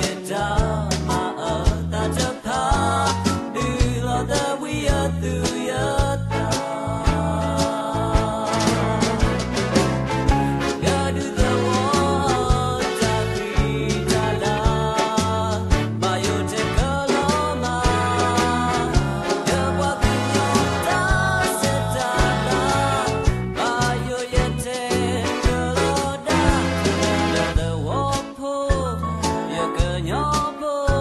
ယတၢ်မၤအၢသးတဖၣ် ဒုးလီၤသးဝံၣ်ယသူၣ်ယသး ယဒုးသဝီတၢ်ဖံးတၢ်လၤ ဘၣ်ယိၣ်ထဲကလီၤမး ယပှၤကညီတၢ်ဆဲးတၢ်လၤ ဘၣ်ယိၣ်ယဲထဲကလီၤဒၣ် လၢသဝီဖိ ယကညီဖိ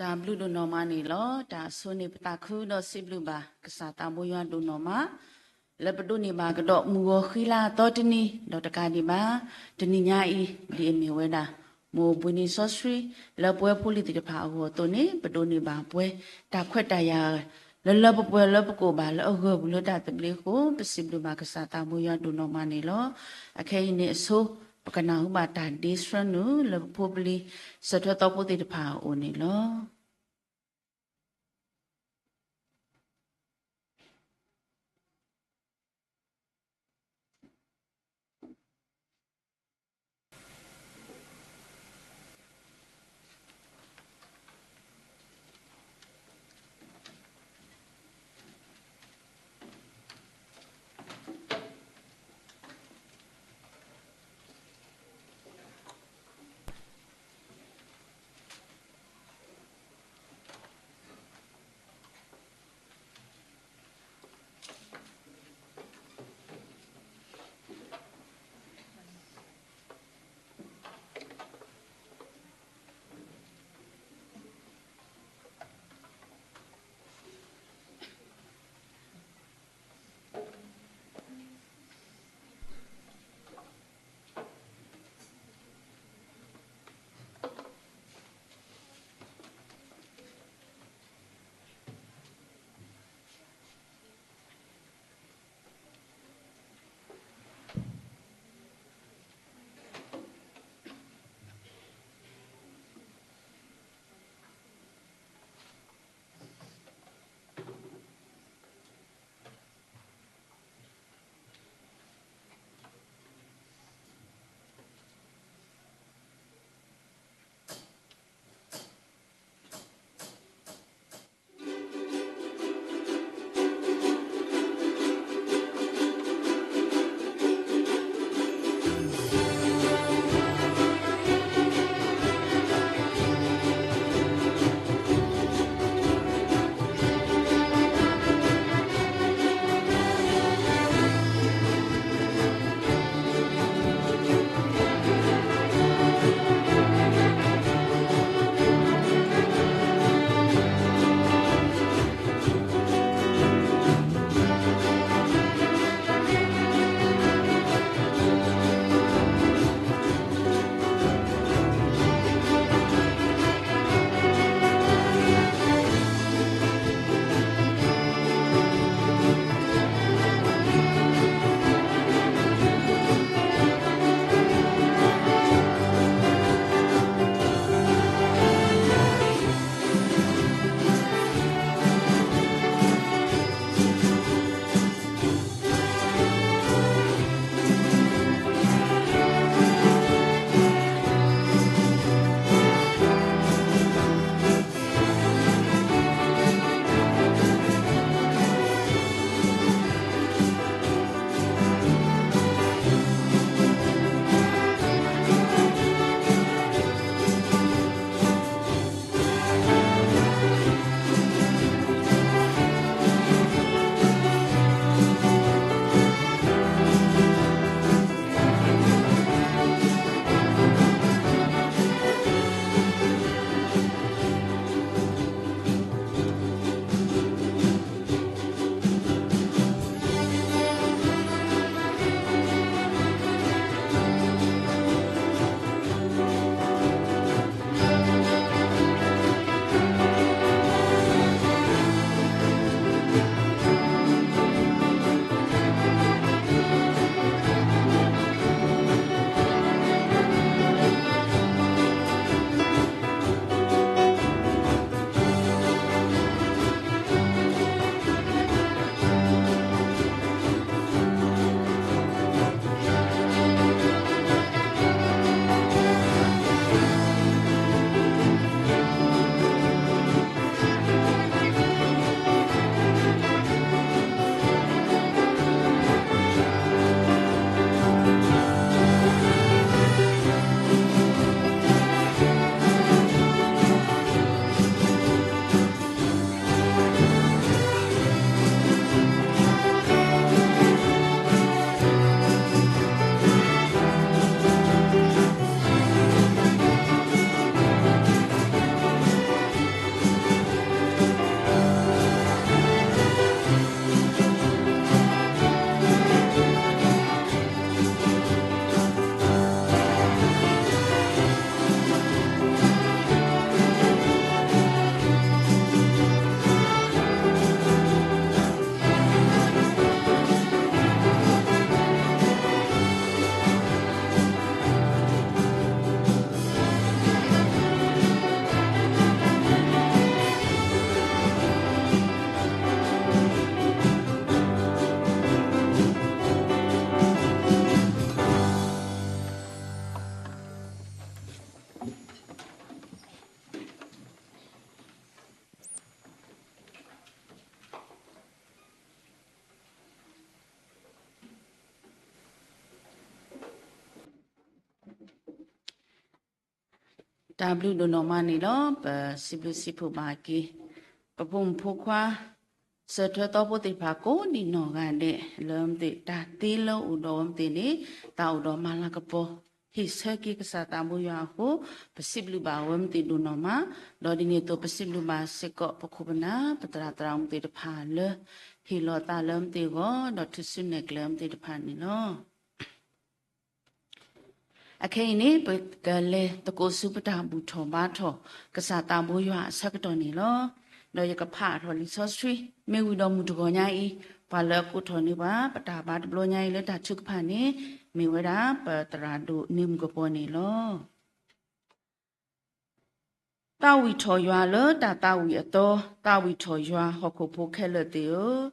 တၢ်ဘျုးဒိၣ်နီၢ်မးန့ၣ်လီၤ. တၢ်အဆိန့ၣ် ပသးခုဒီးစံးဘျုးဘၣ်ကစၢ်သးဘိယွၤဒိၣ်နီၢ်မး လၢပဒိးန့ၢ်ဘၣ်ကဒီးမုၢ်ဂီၤဃံလၤအသီတနံၤ ဒီးတကးဒံးဘၣ် တနံၤညါအံၤ ဒ်အမ့ၢ်ဝဲဒၣ် မိၢ်အိၣ်ဘှံးနံၤစီဆှံ လၢပဝဲဖိလံၤသ့ၣ်တဖၣ်အဂီၢ်အသိးန့ၣ် ပဒိးန့ၢ်ဘၣ်ပှဲၤ တၢ်ခွဲးတၢ်ယာ် လၢလၢပှဲၤပှဲၤလၢပကိးဘၣ် လၢအဂၢၢ်ပူၤလၢတၢ်သဘျ့အဃိ ပစံးဘျုးဘၣ်ကစၢ်သးဘိယွၤဒိၣ်နီၢ်မးန့ၣ်လီၤ. အခဲအံၤန့ၣ်အဆိ ပကနၢ်ဟူဘၣ်တၢ်ဒ့ဆှၢနုာ် လၢပဖိပလံၤ စၢၤထွဲသီဖိသ့ၣ်တဖၣ်အအိၣ်န့ၣ်လီၤ. တၢ်ဘျုးဒိၣ်နီၢ်မးန့ၣ်လီၤ. ပစံးဘျုးစံးဖှိၣ်ဘၣ်က့ၤ ပဖိမုၣ်ဖိခွါ စၢၤထွဲသီဖိသ့ၣ်တဖၣ်ကိးဒံးနီၢ်ဂၤဒဲး လၢမ့ၢ်သ့ၣ်တၢ်သ့လၢအိၣ်ဒီးဝဲမ့ၢ်သ့ၣ်န့ၣ် သးအိၣ်ဒီးမၤလၤကပီၤ ဟ့ၣ်ဆၢက့ၤကစၢ်သးဘိယွၤအဃိ ပစံးဘျုးဘၣ်ဝဲမ့ၢ်သ့ၣ်ဒိၣ်နီၢ်မး, ဒီးဒ်န့ၣ်အသိးပစံးဘျုးဘၣ်စ့ၢ်ကီး ပခိၣ်ပနၢ်ပသရၣ်သရၣ်မုၣ်သ့ၣ်တဖၣ်လၢ ဟ့ၣ်လီၤသးလၢမ့ၢ်သ့ၣ်အဂီၢ် ဒီးထုးစုနဲၣ်ကျဲမ့ၢ်သ့ၣ်တဖၣ်န့ၣ်လီၤ. အခဲအံၤန့ၣ် ပကလဲၤသကိးဆူပတၢ်ဘူၣ်ထီၣ်ဘါထီၣ် ကစၢ်သးဘိယွၤအဆၢကတီၢ်န့ၣ်လီၤ. ဒီးယကဖးထီၣ်လံာ်စီဆှံ မ့ၢ်ဝံၤဒီးမုၢ်တဂီၤညါအံၤ ပှၤလၢအကိးထီၣ်န့ၢ်ပှၤ ပတၢ်ဘါတဘျီညါအံၤလၢတၢ်ထုကဖၣ်န့ၣ် မ့ၢ်ဝဲဒၣ်ပသရၣ်ဒိၣ်န့ၢ်မုၢ်ကပီၤန့ၣ်လီၤ. သးဝံၣ်ထီၣ်ယွၤလၢတၢ်သးဝံၣ်အသီ, သးဝံၣ်ထီၣ်ယွၤဟီၣ်ခိၣ်ဖိခဲလၢာ်သ့ၣ်ဧၢ,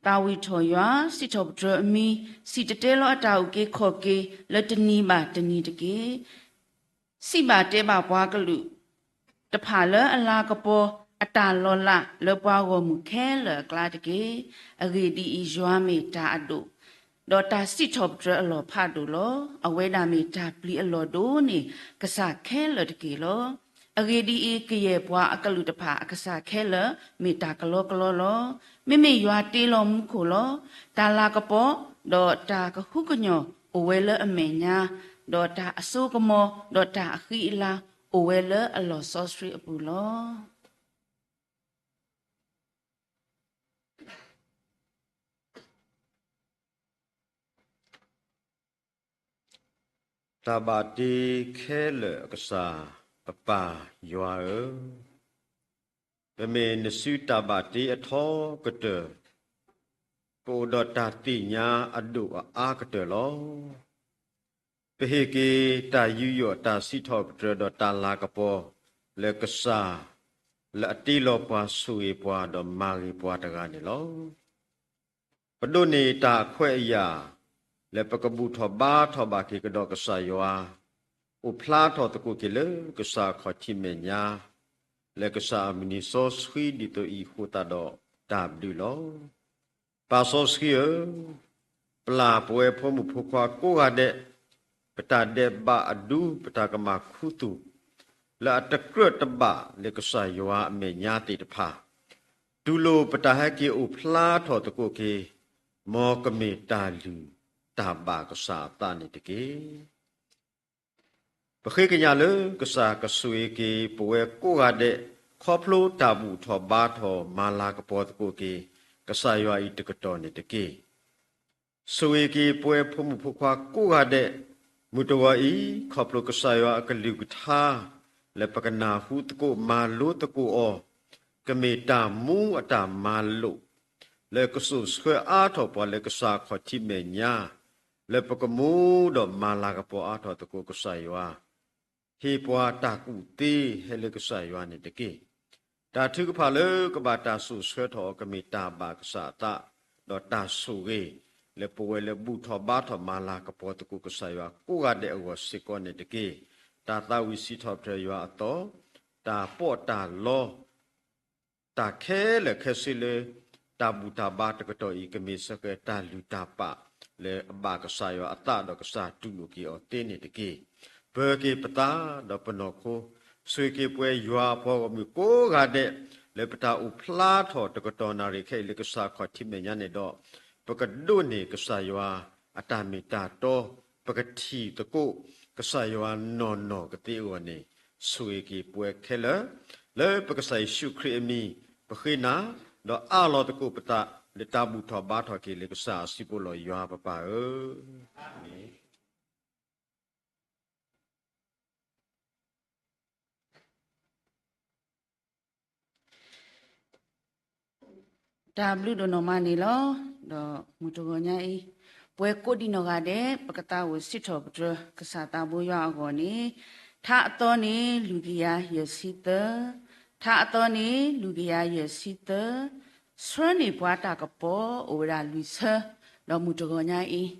သးဝံၣ်ထီၣ်ယွၤ စံးထီၣ်ပတြၢၤအမံၤ, စံၣ်တဲၤတဲလီၤအတၢ်အုၣ်က့ၤခီၣ်က့ၤ လၢတနံၤဘၣ်တနံၤတက့ၢ်. စံးဘၣ်တဲဘၣ်ပှၤကလုာ်တဖၣ်လၢအလၤကပီၤ အတၢ်လီၤလးလၢပှၤဂီၢ်မုၢ်ခဲလၢာ်အကျါတက့ၢ်. အဂ့ၢ်ဒ်အံၤ, ယွၤမ့ၢ်တၢ်အဒိၣ် ဒီးတၢ်စံးထီၣ်ပတြၢၤအလီၢ်ဖးဒိၣ်လီၤ. အဝဲဒၣ်မ့ၢ်တၢ်ပျံၤအလီၢ်ဒိၣ်န့ၢ်ကစၢ်ခဲလၢာ်တက့ၢ်လီၤ. အဂ့ၢ်ဒ်အံၤ, ကယဲၢ်ပှၤအကလုာ်တဖၣ်အကစၢ်ခဲလၢာ် မ့ၢ်တၢ်ကလီကလီလီၤ. မ့မ့ၢ်ယွၤတ့လီၤမူခိၣ်လီၤ. တၢ်လၤကပီၤ ဒီးတၢ်ကဟုကညီၢ်အိၣ်ဝဲလၢအမဲာ်ညါ, ဒီးတၢ်အစိကမီၤ ဒီးတၢ်အဃံအလၤ အိၣ်ဝဲလၢအလီၢ်စီဆှံအပူၤလီၤ. တၢ်ဘၣ်တ့ခဲလၢာ်အကစၢ် ပပၢ်ယွၤဧၢ, ပမ့ၢ်နစုတၢ်ဘၣ်တ့အထီကတၢၢ်, ပအိၣ်ဒီးတၢ်သ့ၣ်ညါအဒိၣ်အအါကတၢၢ်လီၤ. ပဟ့ၣ်က့ၤတၢ်ယူးယီၣ်တၢ်စံးထီၣ်ပတြၢၤဒီးတၢ်လၤကပီၤလၢကစၢ် လၢအတ့လီၤပှၤဆိၣ်ဂ့ၤပှၤဒီးမၤဂ့ၤပှၤတဂၤန့ၣ်လီၤ. ပဒိးန့ၢ်တၢ်ခွဲးအယာ် လၢပကဘူၣ်ထီၣ်ဘါထီၣ်ဘၣ်က့ၤကဒီးကစၢ်ယွၤ, အိၣ်ဖျါထီၣ်သကိးက့ၤလၢကစၢ်အခီၣ်ထံးမဲာ်ညါ, လၢကစၢ်အမုၢ်နံၤစီဆှံဒ်သိးအံၤအဃိသတးဒီး တၢ်ဘျုးလီၤ. ပၢ်စီဆှံဧၢ, ပျၢ်ပဝဲဖိမုၣ်ဖိခွါကိးဂၤဒဲး, ပတၢ်ဒဲးဘးအဒူ ပတၢ်ကမၣ်ခူသူၣ် လၢအတကြၢးတဘၣ်လၢကစၢ်ယွၤအမဲာ်ညါသ့ၣ်တဖၣ်, တူၢ်လိာ်ပတၢ်ဟဲက့ၤအိၣ်ဖျါထီၣ်သကိးက့ၤ, မ်ကမ့ၢ်တၢ်လုၢ်တၢ်ဘၣ်ကစၢ်အသးန့ၣ်တက့ၢ်. ပဃ့ကညးလၢကစၢ်ကဆိၣ်ဂ့ၤက့ၤပဝဲကိးဂၤဒဲး ခီဖျိတၢ်ဘူၣ်ထီၣ်ဘါထီၣ်မၤလၤကပီၤသကိးက့ၤ ကစၢ်ယွၤအံၤတကတီၢ်န့ၣ်တက့ၢ်. ဆိၣ်ဂ့ၤက့ၤပဝဲဖိမုၣ်ဖိခွါကိးဂၤဒဲး, မုၢ်တဂီၤအံၤ ခီဖျိကစၢ်ယွၤအကလုၢ်ကထါ လၢပကနၢ်ဟူသကိးမၤလိသကိးအီၤ, ကမ့ၢ်တၢ်မူအတၢ်မၤလိာ် လၢကစိာ်ဆှၢအါထီၣ်ပှၤလၢကစၢ်အခီၣ်ထံးမဲာ်ညါ, လၢပကမူဒီးမၤလၤကပီၤအါထီၣ်သကိးကစၢ်ယွၤ, ဟ့ၣ်ပှၤတၢ်ကူၣ်သ့ဟဲလၢကစၢ်ယွၤန့ၣ်တက့ၢ်. တၢ်ထုကဖၣ်လၢကဘၣ်တၢ်စိာ်ဆှၢထီၣ်အီၤကမ့ၢ်တၢ်ဘၣ်ကစၢ်အသး, ဒီးတၢ်ဆိၣ်ဂ့ၤ လၢပဝဲလၢဘူၣ်ထီၣ်ဘါထီၣ်မၤလၤကပီၤသကိးကစၢ်ယွၤကိးဂၤဒဲးအဂီၢ်စ့ၢ်ကီးန့ၣ်တက့ၢ်. တၢ်သးဝံၣ်စံးထီၣ်ပတြၢၤယွၤအသီ, တၢ်ပီးတၢ်လီ တၢ်ခဲလၢာ်ခဲဆ့လၢ တၢ်ဘူၣ်တၢ်ဘါတကတီၢ်အံၤ ကမ့ၢ်စ့ၢ်ကီးတၢ်လုၢ်တၢ်ပာ် လၢအဘၣ်ကစၢ်ယွၤအသးဒီးကစၢ်တူၢ်လိာ်က့ၤအီၤသ့န့ၣ်တက့ၢ်. ပၢၤက့ၤပသးဒီးပနီၢ်ခိ, ဆိၣ်ဂ့ၤက့ၤပဝဲယွၤအပှၤဂီၢ်မုၢ်ကိးဂၤဒဲး လၢပတၢ်အိၣ်ဖျါထီၣ်တကတီၢ်နၣ်ရံၣ်ခဲအံၤလၢကစၢ်ခီၣ်ထံးမဲာ်ညါန့ၣ်ဒီး, ပကဒိးန့ၢ်ကစၢ်ယွၤအတၢ်မ့ၢ်တၢ်တီ, ပကထံၣ်သကိးကစၢ်ယွၤနီၢ်နီၢ်ကသ့အဂီၢ်န့ၣ်, ဆိၣ်ဂ့ၤက့ၤပဝဲခဲလၢာ်, လၢပကစၢ်ယ့ၣ်ၡူးခရံာ်အမံၤ, ပဃ့နၤ, ဒီးအးလီၤသကိးပသး လၢတၢ်ဘူၣ်ထီၣ်ဘါထီၣ်က့ၤလၢကစၢ်အစုပူၤလီၤယွၤပပၢ်ဧၢ. အၤမ့ၣ်. တၢ်ဘျုးဒိၣ်နီၢ်မးန့ၣ်လီၤ. ဒီးမုၢ်တဂီၤညါအံၤ, ပဝဲကိးဒံးနီၢ်ဂၤဒဲး ပကသးဝံၣ်စံးထီၣ်ပတြၢၤကစၢ်သးဘိယွၤအဂီၢ်န့ၣ်, ထါအသီန့ၣ် လွံၢ်ကယၤယဲၢ်ဆံသၢ, ထါအသီန့ၣ် လွံၢ်ကယၤယဲၢ်ဆံသၢ, ဆှၢန့ၢ်ပှၤတၢ်ကပီၤအိၣ်ဝဲဒၣ်လွံၢ်ဆၢ, ဒီးမုၢ်တဂီၤညါအံၤ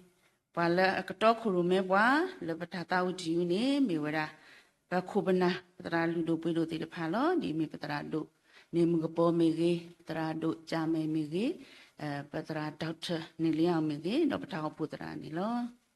ပှၤလၢအကတီခိၣ်ရိၣ်မဲပှၤ လၢပတၢ်သးဝံၣ်တယုၢ်န့ၣ် မ့ၢ်ဝဲဒၣ် ပခိၣ်ပနၢ် ပသရၣ်လုၢ်ဒိၣ်ပှ့ၤဒိၣ်သ့ၣ်တဖၣ်လီၤ. ဒ်မ့ၢ်ပသရၣ်ဒိၣ်န့ၢ်မုၢ်ကပီၤမ့ၢ်ဂ့ၤ, ပသရၣ်ဒိၣ်ကၠၣ်မဲၣ်မ့ၢ်ဂ့ၤ, ပသရၣ် doctor န့ၣ်လံအီၤမ့ၢ်ဂ့ၤ, ဒီးပတၢ်အိၣ်ဖှိၣ်သရၣ်န့ၣ်လီၤ.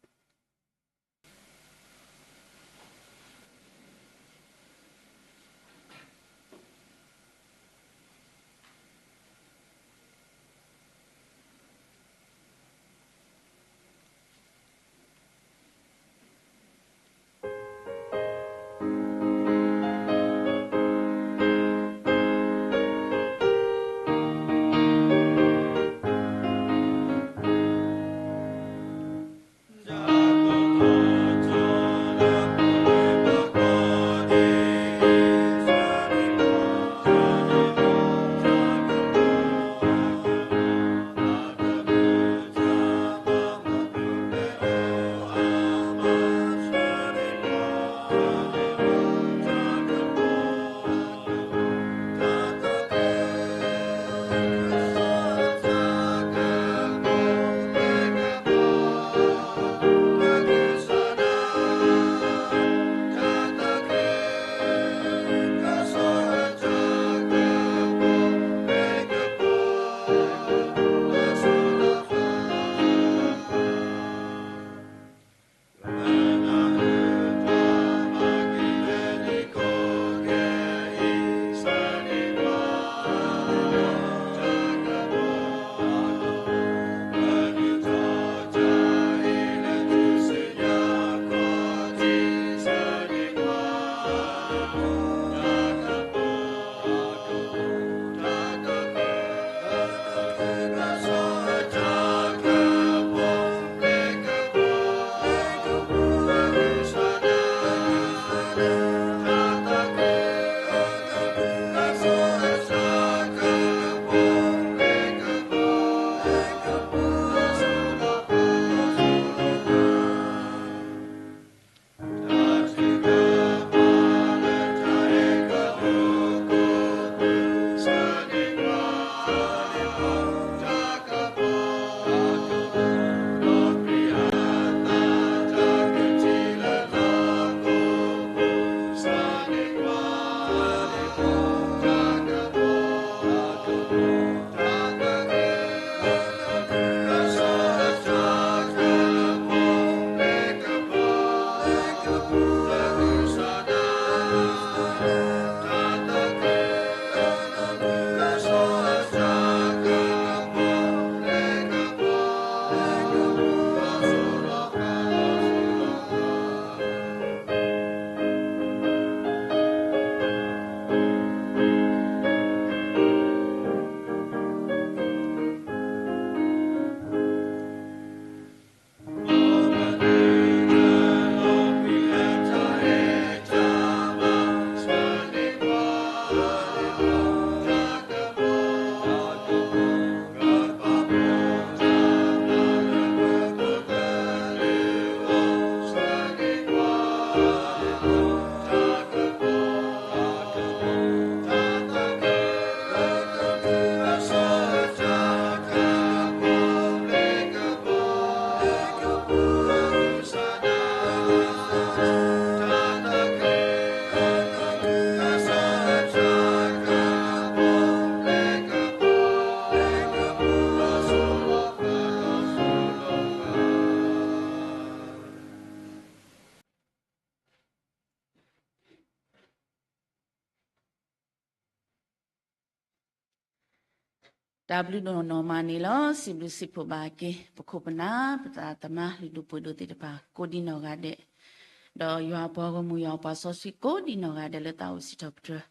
တၢ်ဘျုးဒိၣ်နီၢ်မးန့ၣ်လီၤ. စံးဘျုးစံးဖှိၣ်ဘၣ်က့ၤ ပခိၣ်ပနၢ် ပသရၣ်သမါ လုၢ်ဒိၣ်ပှ့ၤဒိၣ်သ့ၣ်တဖၣ် ကိးဒံးနီၢ်ဂၤဒဲး, ဒီးယွၤအပှၤဂီၢ်မုၢ်ယွၤအပှၤစီဆှံကိးဒံးနီၢ်ဂၤဒဲးလၢတၢ်အိၣ်စံးထီၣ်ပတြၢၤ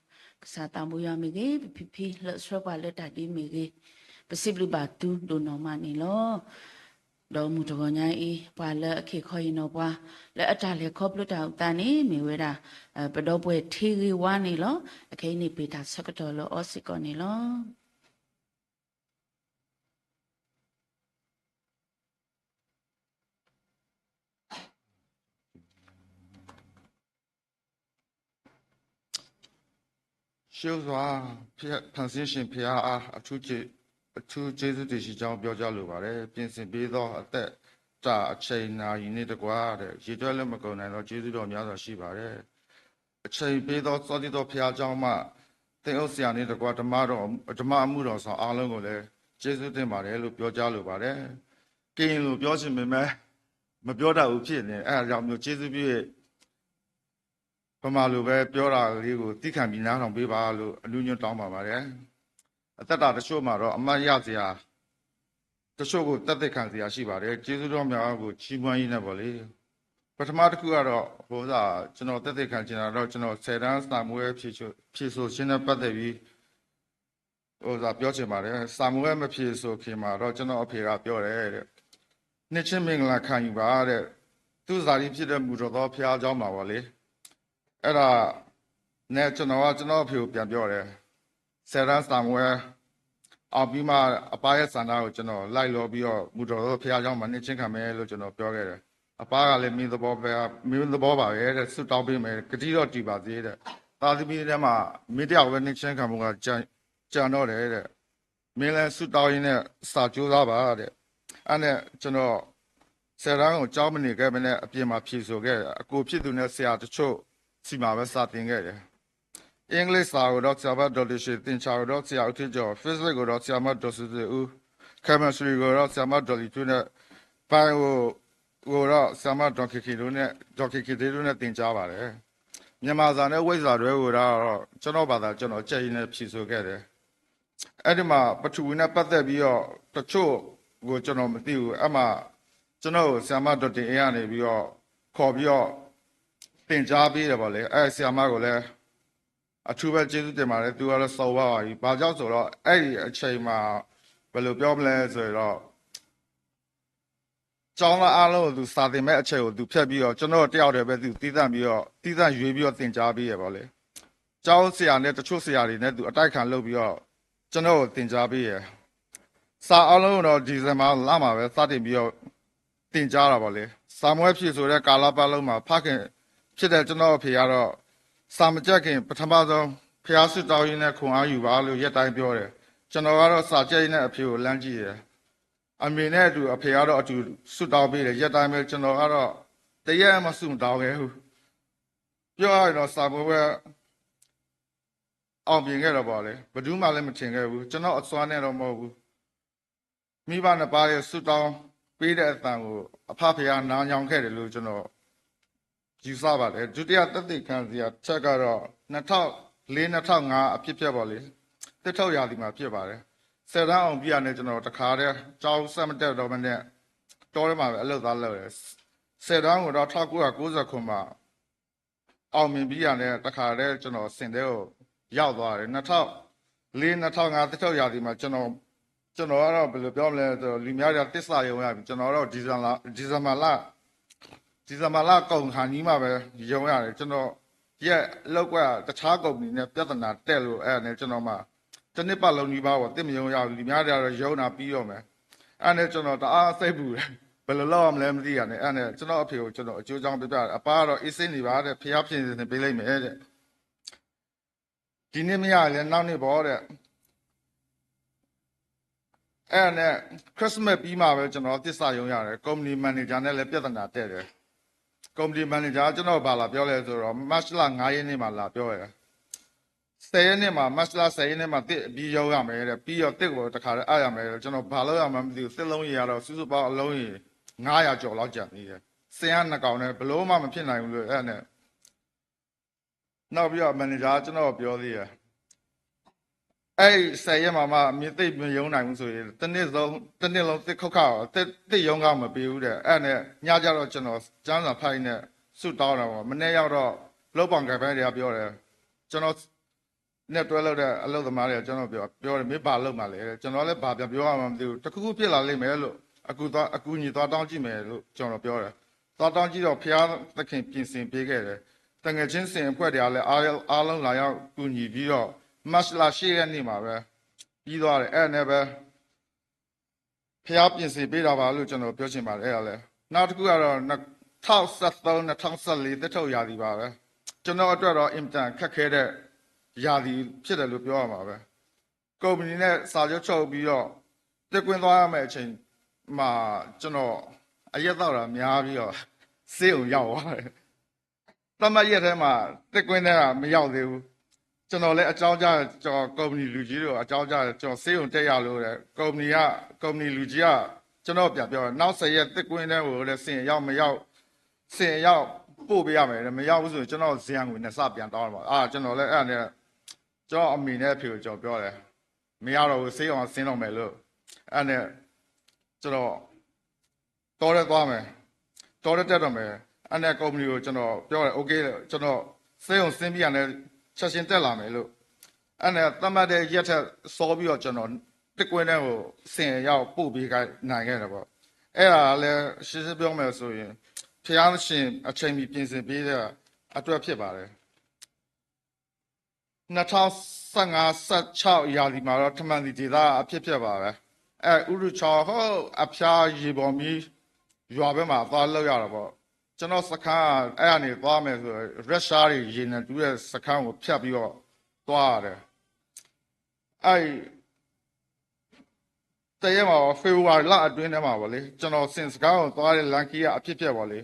ကစၢ်သးဘိယွၤမ့ၢ်ဂ့ၤ, ပဖံဖံလၢအဆှၢပှၤလၢတၢ်ဒ်မ့ၢ်ဂ့ၤ, ပစံးဘျုးဘၣ်သုဒိၣ်နီၢ်မးန့ၣ်လီၤ. ဒီးမုၢ်တဂီၤညါအံၤ ပှၤလၢအခ့ခီဟ့ၣ်နီၤပှၤ လၢအတၢ်လဲၤခီဖျိတၢ်အိၣ်သးန့ၣ် မ့ၢ်ဝဲဒၣ် ပဒီပုၢ်ဝဲၢ်ထံဂ့ၤဝါန့ၣ်လီၤ. အခဲအံၤန့ၣ် ပ့ၢ်တၢ်ဆၢကတီၢ်လၢအီၤစ့ၢ်ကီးန့ၣ်လီၤ. ရှေးစွာ ဖန်ဆင်းရှင်ဘုရားအား အထူးကျေးဇူးတင်ရှိကြောင်း ပြောကြားလိုပါတယ်။ ပြင်ဆင်ပေးသော အသက်တာ အချိန်နာရီနှင့်တကွ ရေတွက်လို့မကုန်နိုင်သော ကျေးဇူးတော်များစွာ ရှိပါတယ်။ အချိန်ပေးသော စောင့်ကြည့်သော ဘုရားကျောင်းမှ သင်းအုပ်ဆရာနှင့်တကွ ဓမ္မတော် ဓမ္မအမှုတော်ဆောင် အားလုံးကိုလည်း ကျေးဇူးတင်ပါတယ်လို့ ပြောကြားလိုပါတယ်။ ကရင်လိုပြောချင်ပေမဲ့ မပြောတတ်ဘူးဖြစ်နေတယ်။ အဲဒါကြောင့်မလို့ ကျေးဇူးပြု ဗမာလိုပဲ ပြောတာလေးကို သည်းခံပြီး နားထောင်ပေးပါလို့ အနူညွတ်တောင်းပန်ပါတယ်။ အသက်တာတချို့မှာတော့ အမှတ်ရစရာတချို့ကို သက်သေခံစရာရှိပါတယ်။ ကျေးဇူးတော်များကို ချီးမွမ်းရင်းနဲ့ပေါ့လေ။ ပထမတစ်ခုကတော့ ဟိုဥစ္စာ ကျွန်တော်သက်သေခံချင်တာတော့ ကျွန်တော်ဆယ်တန်းစာမေးပွဲဖြေဆိုဖြေဆိုခြင်းနဲ့ပတ်သက်ပြီး ဥစ္စာပြောချင်ပါတယ်။ စာမေးပွဲမဖြေဆိုခင်မှာတော့ ကျွန်တော်အဖေကပြောတယ်တဲ့။ နှစ်ချင်းမင်္ဂလာခံယူပါတဲ့။ သူ့ဇာတိဖြစ်တဲ့ မုၢ်ထီၣ်သောဘုရားကျောင်းမှာပေါ့လေ။ အဲ့ဒါနဲ့ ကျွန်တော်က ကျွန်တော်အဖေကိုပြန်ပြောတယ်။ ဆယ်တန်းစာမေးပွဲအောင်ပြီးမှ အပါရဲ့ဆန္ဒကို ကျွန်တော်လိုက်လျောပြီးတော့ မုၢ်ထီၣ်သောဘုရားကျောင်းမှာ နှစ်ချင်းခံမယ်လို့ ကျွန်တော်ပြောခဲ့တယ်။ အပါကလည်း မင်းသဘောပဲ မင်းသဘောပါပဲတဲ့။ ဆုတောင်းပေးမယ် ကတိတော့တည်ပါသေးတဲ့။ သားသမီးထဲမှာ မင်းတစ်ယောက်ပဲ နှစ်ချင်းခံဖို့က ကြံတော့တယ်တဲ့။ မင်းလည်းဆုတောင်းရင်းနဲ့ စာကြိုးစားပါတဲ့။ အဲ့နဲ့ ကျွန်တော် ဆယ်တန်းကို ကျောင်းမနေခဲ့ဘဲနဲ့ အပြင်မှာဖြေဆိုခဲ့တယ်။ အကိုဖြစ်သူနဲ့ ဆရာတချို့ဆီမှာပဲ စာသင်ခဲ့တယ်။ အင်္ဂလိပ်စာကိုတော့ ဆရာမဒေါ်တင်ရွှေ၊ သင်္ချာကိုတော့ ဆရာဦးထူးကျော်၊ Physics ကိုတော့ ဆရာမဒေါ်စုစုဦး၊ Chemistry ကိုတော့ ဆရာမဒေါ်လီထူးနဲ့ Bio ကိုတော့ ဆရာမဒေါ်ခင်ခင်တို့နဲ့ ဒေါ်ခင်ခင်တေးတို့နဲ့ သင်ကြားပါတယ်။ မြန်မာစာနဲ့ ဝိဇ္ဇာတွဲကိုတော့ ကျွန်တော်ဘာသာ ကျွန်တော်ကြိုက်ရင်းနဲ့ ဖြေဆိုခဲ့တယ်။ အဲ့ဒီမှာ ပထဝီနဲ့ပတ်သက်ပြီးတော့ တချို့ကို ကျွန်တော်မသိဘူး။ အဲ့မှာ ကျွန်တော်ကို ဆရာမဒေါ်တင်အေးကနေပြီးတော့ ခေါ်ပြီးတော့ သင်ကြားပေးတယ်ပေါ့လေ။ အဲ့ဆရာမကိုလည်း အထူးပဲကျေးဇူးတင်ပါတယ်။ သူကတော့ စော်ဝါပါပြီ။ ဘာကြောင့်ဆိုတော့ အဲ့ဒီအချိန်မှာ ဘယ်လိုပြောမလဲဆိုရင်တော့ ကျောင်းသားအားလုံးကို သူစာသင်မဲ့အချိန်ကို သူဖျက်ပြီးတော့ ကျွန်တော်တစ်ယောက်တည်းပဲ သူသီးသန့်ပြီးတော့ သီးသန့်ရွေးပြီးတော့ သင်ကြားပေးရပေါ့လေ။ ကျောင်းဆရာနဲ့ တချို့ဆရာတွေနဲ့ သူအတိုက်ခံလုပ်ပြီးတော့ ကျွန်တော်ကို သင်ကြားပေးရ။ စာအားလုံးကိုတော့ December လမှာပဲ စတင်ပြီးတော့ သင်ကြားတာပေါ့လေ။ စာမေးပွဲဖြေဆိုတဲ့ ကာလပတ်လုံးမှာ ဖခင်ဖြစ်တဲ့ ကျွန်တော်အဖေကတော့ စာမကြည့်ခင် ပထမဆုံး ဘုရားဆုတောင်းရင်းနဲ့ ခွန်အားယူပါလို့ ရက်တိုင်းပြောတယ်။ ကျွန်တော်ကတော့ စာကြည့်ရင်းနဲ့ အဖေကို လှမ်းကြည့်တယ်။ အမေနဲ့အတူ အဖေကတော့ အတူဆုတောင်းပေးတယ်။ ရက်တိုင်းပဲ ကျွန်တော်ကတော့ တစ်ရက်မှ ဆုမတောင်းခဲ့ဘူး။ ပြောရရင်တော့ စာမေးပွဲ အောင်မြင်ခဲ့တာပေါ့လေ။ ဘယ်သူမှလည်း မထင်ခဲ့ဘူး။ ကျွန်တော့်အစွမ်းနဲ့တော့ မဟုတ်ဘူး။ မိဘနှစ်ပါးရဲ့ ဆုတောင်းပေးတဲ့အသံကို အဖဖခင်က နားညောင်းခဲ့တယ်လို့ ကျွန်တော် ယူဆပါတယ်။ ဒုတိယသက်သေခံစရာတစ်ချက်ကတော့ နှစ်ထောင့်လေး နှစ်ထောင့်ငါ အဖြစ်အပျက်ပေါ့လေ။ သစ်ထုတ်ရာသီမှာ ဖြစ်ပါတယ်။ ဆယ်တန်းအောင်ပြီးတာနဲ့ ကျွန်တော် တခါတည်း ကျောင်းဆက်မတက်တော့ဘဲနဲ့ တောထဲမှာပဲ အလုပ်သွားလုပ်တယ်။ ဆယ်တန်းကိုတော့ ထောင့်ကိုးရာကိုးဆယ့်ခုနစ်မှာ အောင်မြင်ပြီးတာနဲ့ တခါတည်း ကျွန်တော် ဆင်တဲကို ရောက်သွားတယ်။ နှစ်ထောင့်လေး နှစ်ထောင့်ငါ သစ်ထုတ်ရာသီမှာ ကျွန်တော် ကျွန်တော်ကတော့ ဘယ်လိုပြောမလဲဆိုတော့ လူများတွေက သစ္စာရုံးရပြီ။ ကျွန်တော်ကတော့ December လ December လ December လကုန်ခါနီးမှပဲ ရုံးရတယ်။ ကျွန်တော်ရဲ့ လုပ်ကွက်က တခြားကုမ္ပဏီနဲ့ ပြဿနာတက်လို့ အဲ့ဒါနဲ့ ကျွန်တော်မှ တစ်နှစ်ပတ်လုံးနီးပါးပေါ့ သစ်မရုံးရဘူး။ လူများတွေကတော့ ရုံးတာပြီးတော့မယ်။ အဲ့ဒါနဲ့ ကျွန်တော် တအားစိတ်ပူတယ်။ ဘယ်လိုလုပ်ရမလဲ မသိတာနဲ့ အဲ့ဒါနဲ့ ကျွန်တော့်အဖေကို ကျွန်တော် အကျိုးအကြောင်းပြောပြတယ်။ အပါကတော့ အေးဆေးနေပါတဲ့။ ဘုရားပြင်ဆင်ပေးလိမ့်မယ်တဲ့။ ဒီနှစ်မရရင်လည်း နောက်နှစ်ပေါ့တဲ့။ အဲ့ဒါနဲ့ Christmas ပြီးမှပဲ ကျွန်တော် သစ္စာရုံးရတယ်။ ကုမ္ပဏီ manager နဲ့လည်း ပြဿနာတက်တယ်။ ကုမ္ပဏီ manager က ကျွန်တော် ဘာလာပြောလဲဆိုတော့ မတ်လ ငါးရက်နေ့မှာ လာပြောတယ်။ ဆယ်ရက်နေ့မှာ မတ်လ ဆယ်ရက်နေ့မှာ သစ်ပြီးရုံးရမယ်တဲ့။ ပြီးတော့ သစ်ကို တခါတည်းအပ်ရမယ်တဲ့။ ကျွန်တော် ဘာလုပ်ရမှန်းမသိဘူး။ သစ်လုံးရေကတော့ စုစုပေါင်း အလုံးရေ ငါးရာကျော်လောက် ကျန်သေးတယ်။ ဆင်းရနှစ်ကောင်နဲ့ ဘယ်လိုမှ မဖြစ်နိုင်ဘူးလို့ အဲ့ဒါနဲ့ နောက်ပြီးတော့ manager က ကျွန်တော်ကို ပြောသေးတယ်။ အဲ့ဒီဆယ်ရက်မှာမှ မင်းသိပ်မရုန်းနိုင်ဘူးဆိုရင် တစ်နှစ်လုံး တစ်နှစ်လုံး သစ်ခုတ်ခါ သစ်ရုံးခါမပေးဘူးတဲ့ အဲ့ဒါနဲ့ ညကျတော့ ကျွန်တော် ကျမ်းစာဖတ်ရင်းနဲ့ ဆုတောင်းတာပေါ့ မနေ့ရောက်တော့ လုပ်ဖော်ကိုင်ဖက်တွေက ပြောတယ် ကျွန်တော်နဲ့တွဲလုပ်တဲ့ အလုပ်သမားတွေက ကျွန်တော့်ကို ပြောပြောတယ် မင်းဘာလုပ်မှာလဲတဲ့ ကျွန်တော်လည်း ဘာပြန်ပြောရမှန်းမသိဘူး တစ်ခုခုဖြစ်လာလိမ့်မယ်လို့ အကူအညီသွားတောင်းကြည့်မယ်လို့ ကျွန်တော်ပြောတယ် သွားတောင်းကြည့်တော့ ဘုရားသခင်ပြင်ဆင်ပေးခဲ့တယ် သူငယ်ချင်းဆင်အဖွဲ့တွေကလည်း အားအားလုံးလာရောက်ကူညီပြီးတော့ မတ်လရှစ်ရက်နေ့မှာပဲ ပြီးသွားတယ် အဲ့ဒါနဲ့ပဲ ဘုရားပြင်ဆင်ပေးတာပါလို့ ကျွန်တော်ပြောချင်ပါတယ် အဲ့ဒါလဲ နောက်တစ်ခုကတော့ နှစ်ထောင့်ဆယ့်သုံး နှစ်ထောင့်ဆယ့်လေး သစ်ထုတ်ရာသီပါပဲ ကျွန်တော့်အတွက်တော့ အင်မတန်ခက်ခဲတဲ့ ရာသီဖြစ်တယ်လို့ ပြောရမှာပဲ ကုမ္ပဏီနဲ့ စာချုပ်ချုပ်ပြီးတော့ သစ်ကွင်းသွားရမယ့်အချိန်မှာ ကျွန်တော် အရက်သောက်တာများပြီးတော့ ဆေးရုံရောက်သွားတယ် သတ်မှတ်ရက်ထဲမှာ သစ်ကွင်းထဲက မရောက်သေးဘူး ကျွန်တော်လည်း အကြောင်းကြားတယ် ကျွန်တော် ကုမ္ပဏီလူကြီးတို့ အကြောင်းကြားတယ် ကျွန်တော် ဆေးရုံတက်ရလို့တဲ့ ကုမ္ပဏီက ကုမ္ပဏီလူကြီးက ကျွန်တော့်ကို ပြန်ပြောတယ် နောက်ဆယ်ရက် သစ်ကွင်းထဲကိုတဲ့ ဆင်အယောက်မရောက် ဆင်အယောက်ပို့ပေးရမယ်တဲ့ မရောက်ဘူးဆိုရင် ကျွန်တော့်ကို စရန်ကုန်နဲ့ စပြန်တောင်းတယ်ပေါ့ အာ ကျွန်တော်လည်း အဲ့ဒါနဲ့ ကျွန်တော့်အမေနဲ့အဖေကို ကျွန်တော်ပြောတယ် မရတော့ဘူး ဆေးရုံက ဆင်းတော့မယ်လို့ အဲ့ဒါနဲ့ ကျွန်တော် တောထဲသွားမယ် တောထဲတက်တော့မယ် အဲ့ဒါနဲ့ ကုမ္ပဏီကို ကျွန်တော်ပြောတယ် OK ကျွန်တော် ဆေးရုံဆင်းပြီးတာနဲ့ ချက်ချင်းတက်လာမယ်လို့ အဲ့ဒါနဲ့ သတ်မှတ်တဲ့ရက်ထက်စောပြီးတော့ ကျွန်တော် သစ်ကွင်းထဲကို ဆင်အယောက်ပို့ပေးနိုင်ခဲ့တယ်ပေါ့ အဲ့ဒါလည်း ရှင်းရှင်းပြောမယ်ဆိုရင် ဘုရားသခင် အချိန်မီပြင်ဆင်ပေးတဲ့အတွက်ဖြစ်ပါတယ် နှစ်ထောင့်ဆယ့်ငါး ဆယ့်ခြောက် ရာသီမှာတော့ တမံၤလီဒေသအဖြစ်ဖြစ်ပါပဲ အဲ ဥရုချောင်း ဟိုး အဖျား ရေပေါ်မီး ရွာဘက်မှာ သွားလုပ်ရတာပေါ့ ကျွန်တော့်စခန်း အဲ့ကနေသွားမယ်ဆိုရင် ရုရှားတွေ ရေနံတူးတဲ့စခန်းကို ဖြတ်ပြီးတော့ သွားရတယ် အဲ့ဒီ တရက်မှာပေါ့ ဖေဖော်ဝါရီလအတွင်းထဲမှာပေါ့လေ ကျွန်တော် ဆင်စခန်းကိုသွားတဲ့ လမ်းခရီးက အဖြစ်ဖြစ်ပေါ့လေ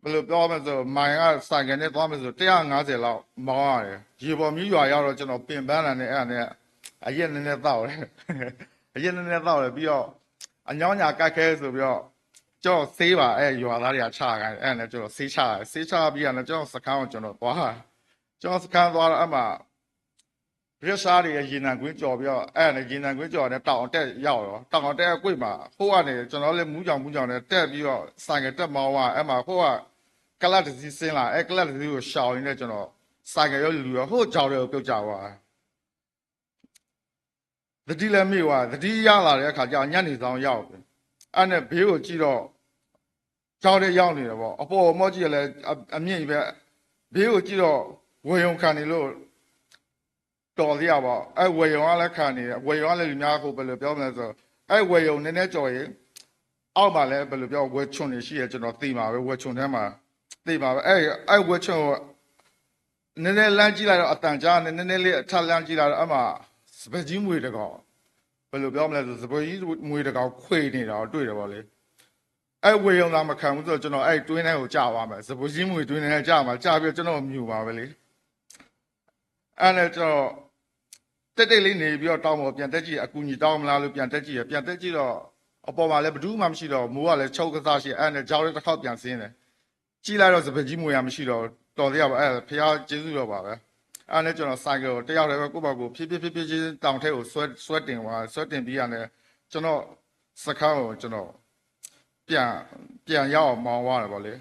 ဘယ်လိုပြောမလဲဆို မိုင်က ဆိုင်ကယ်နဲ့သွားမယ်ဆို တစ်ရာငါးဆယ်လောက် မောင်းရတယ် ရေပေါ်မီးရွာရောက်တော့ ကျွန်တော် ပင်ပန်းတာနဲ့ အဲ့ဒါနဲ့ အရက်နည်းနည်းသောက်တယ် အရက်နည်းနည်းသောက်တယ် ပြီးတော့ အညောင်းညာကိုက်ခဲဆိုပြီးတော့ ကျွန်တော် ဆေးပါ အဲ့ ရွာသားတွေက ချခိုင်းတယ် အဲ့ဒါနဲ့ ကျွန်တော် ဆေးချတယ် ဆေးချပြီးတာနဲ့ ကျွန်တော့်စခန်းကို ကျွန်တော်သွား ကျွန်တော့်စခန်းသွားတော့ အဲ့မှာ ရုရှားတွေ ရေနံကွင်းကျော်ပြီးတော့ အဲ့ဒါနဲ့ ရေနံကွင်းကျော်နဲ့ တောင်အောင်တက်ရောက်တော့ တောင်အောင်တက်အကွေ့မှာ ဟိုးကနေ ကျွန်တော်လည်း မူးကြောင်မူးကြောင်နဲ့ တက်ပြီးတော့ ဆိုင်ကယ်တက်မောင်းသွား အဲ့မှာ ဟိုးက ကလပ်တစ်စီးဆင်းလာ အဲ့ကလပ်တစ်စီးကို ရှောင်ရင်းနဲ့ ကျွန်တော် ဆိုင်ကယ်ရောလူရော ဟိုးချောင်းထဲကို ပြုတ်ကျသွား သတိလည်းမေ့သွား သတိရလာတဲ့အခါကျတော့ ညနေစောင်းရောက်ပြီ အဲ့နဲ့ ဘေးကိုကြည့်တော့ ချောင်းထဲရောက်နေတယ်ပေါ့ အပေါ်ကိုမော့ကြည့်ရလဲ အ အမြင့်ကြီးပဲ ဘေးကိုကြည့်တော့ ဝယ်ရုံခံနေလို့ တော်သေးတာပေါ့ အဲ့ဝယ်ရုံကလည်းခံနေတယ် ဝယ်ရုံကလည်း လူများကို ဘယ်လိုပြောမလဲဆို အဲ့ဝယ်ရုံနည်းနည်းကျော်ရင် အောက်မှာလည်း ဘယ်လိုပြော ဝယ်ခြုံတွေရှိတယ် ကျွန်တော် သေမှာပဲ ဝယ်ခြုံထဲမှာ သေမှာပဲ အဲ့ အဲ့ဝယ်ခြုံကို နည်းနည်းလှမ်းကြည့်လိုက်တော့ အသံကြားနေ နည်းနည်းလေး အထပ်လှမ်းကြည့်လိုက်တော့ အဲ့မှာ စပါးကြီးမြွေတစ်ကောင် ဘယ်လိုပြောမလဲဆို စပါးကြီးမြွေတစ်ကောင် ခွေနေတာကို တွေ့တယ်ပေါ့လေ အဲ့ဝယ်ရုံသာမခံဘူးဆို ကျွန်တော် အဲ့တွင်းထဲကို ကျသွားမယ် စပါးကြီးမြွေတွင်းထဲကျမှာ ကျပြီးတော့ ကျွန်တော့်ကို မြူမှာပဲလေ အဲ့နဲ့ ကျွန်တော် တိတ်တိတ်လေးနေပြီးတော့ တောင်ပေါ်ပြန်တက်ကြည့် အကူအညီတောင်းမလားလို့ ပြန်တက်ကြည့်ရ ပြန်တက်ကြည့်တော့ အပေါ်မှာလည်း ဘယ်သူမှမရှိတော့ မိုးကလည်း ချုပ်ကစားရှိ အဲ့နဲ့ ချောင်းထဲတစ်ခေါက် ပြန်ဆင်းတယ် ကြည့်လိုက်တော့ စပါးကြီးမြွေက မရှိတော့ တော်သေးတာပေါ့ အဲ့ ဘုရားကျေးဇူးတော်ပါပဲ အဲ့နဲ့ ကျွန်တော် ဆိုင်ကယ်ကို တစ်ယောက်တည်းပဲ ကိုယ့်ဘာသာကိုယ် ဖြည်းဖြည်းဖြည်းဖြည်းချင်း တောင်ထဲကို ဆွဲ ဆွဲတင်သွား ဆွဲတင်ပြီးတာနဲ့ ကျွန်တော့်စခန်းကို ကျွန်တော် ပြန် ပြန်ရောက်အောင် မောင်းသွားတယ်ပေါ့လေ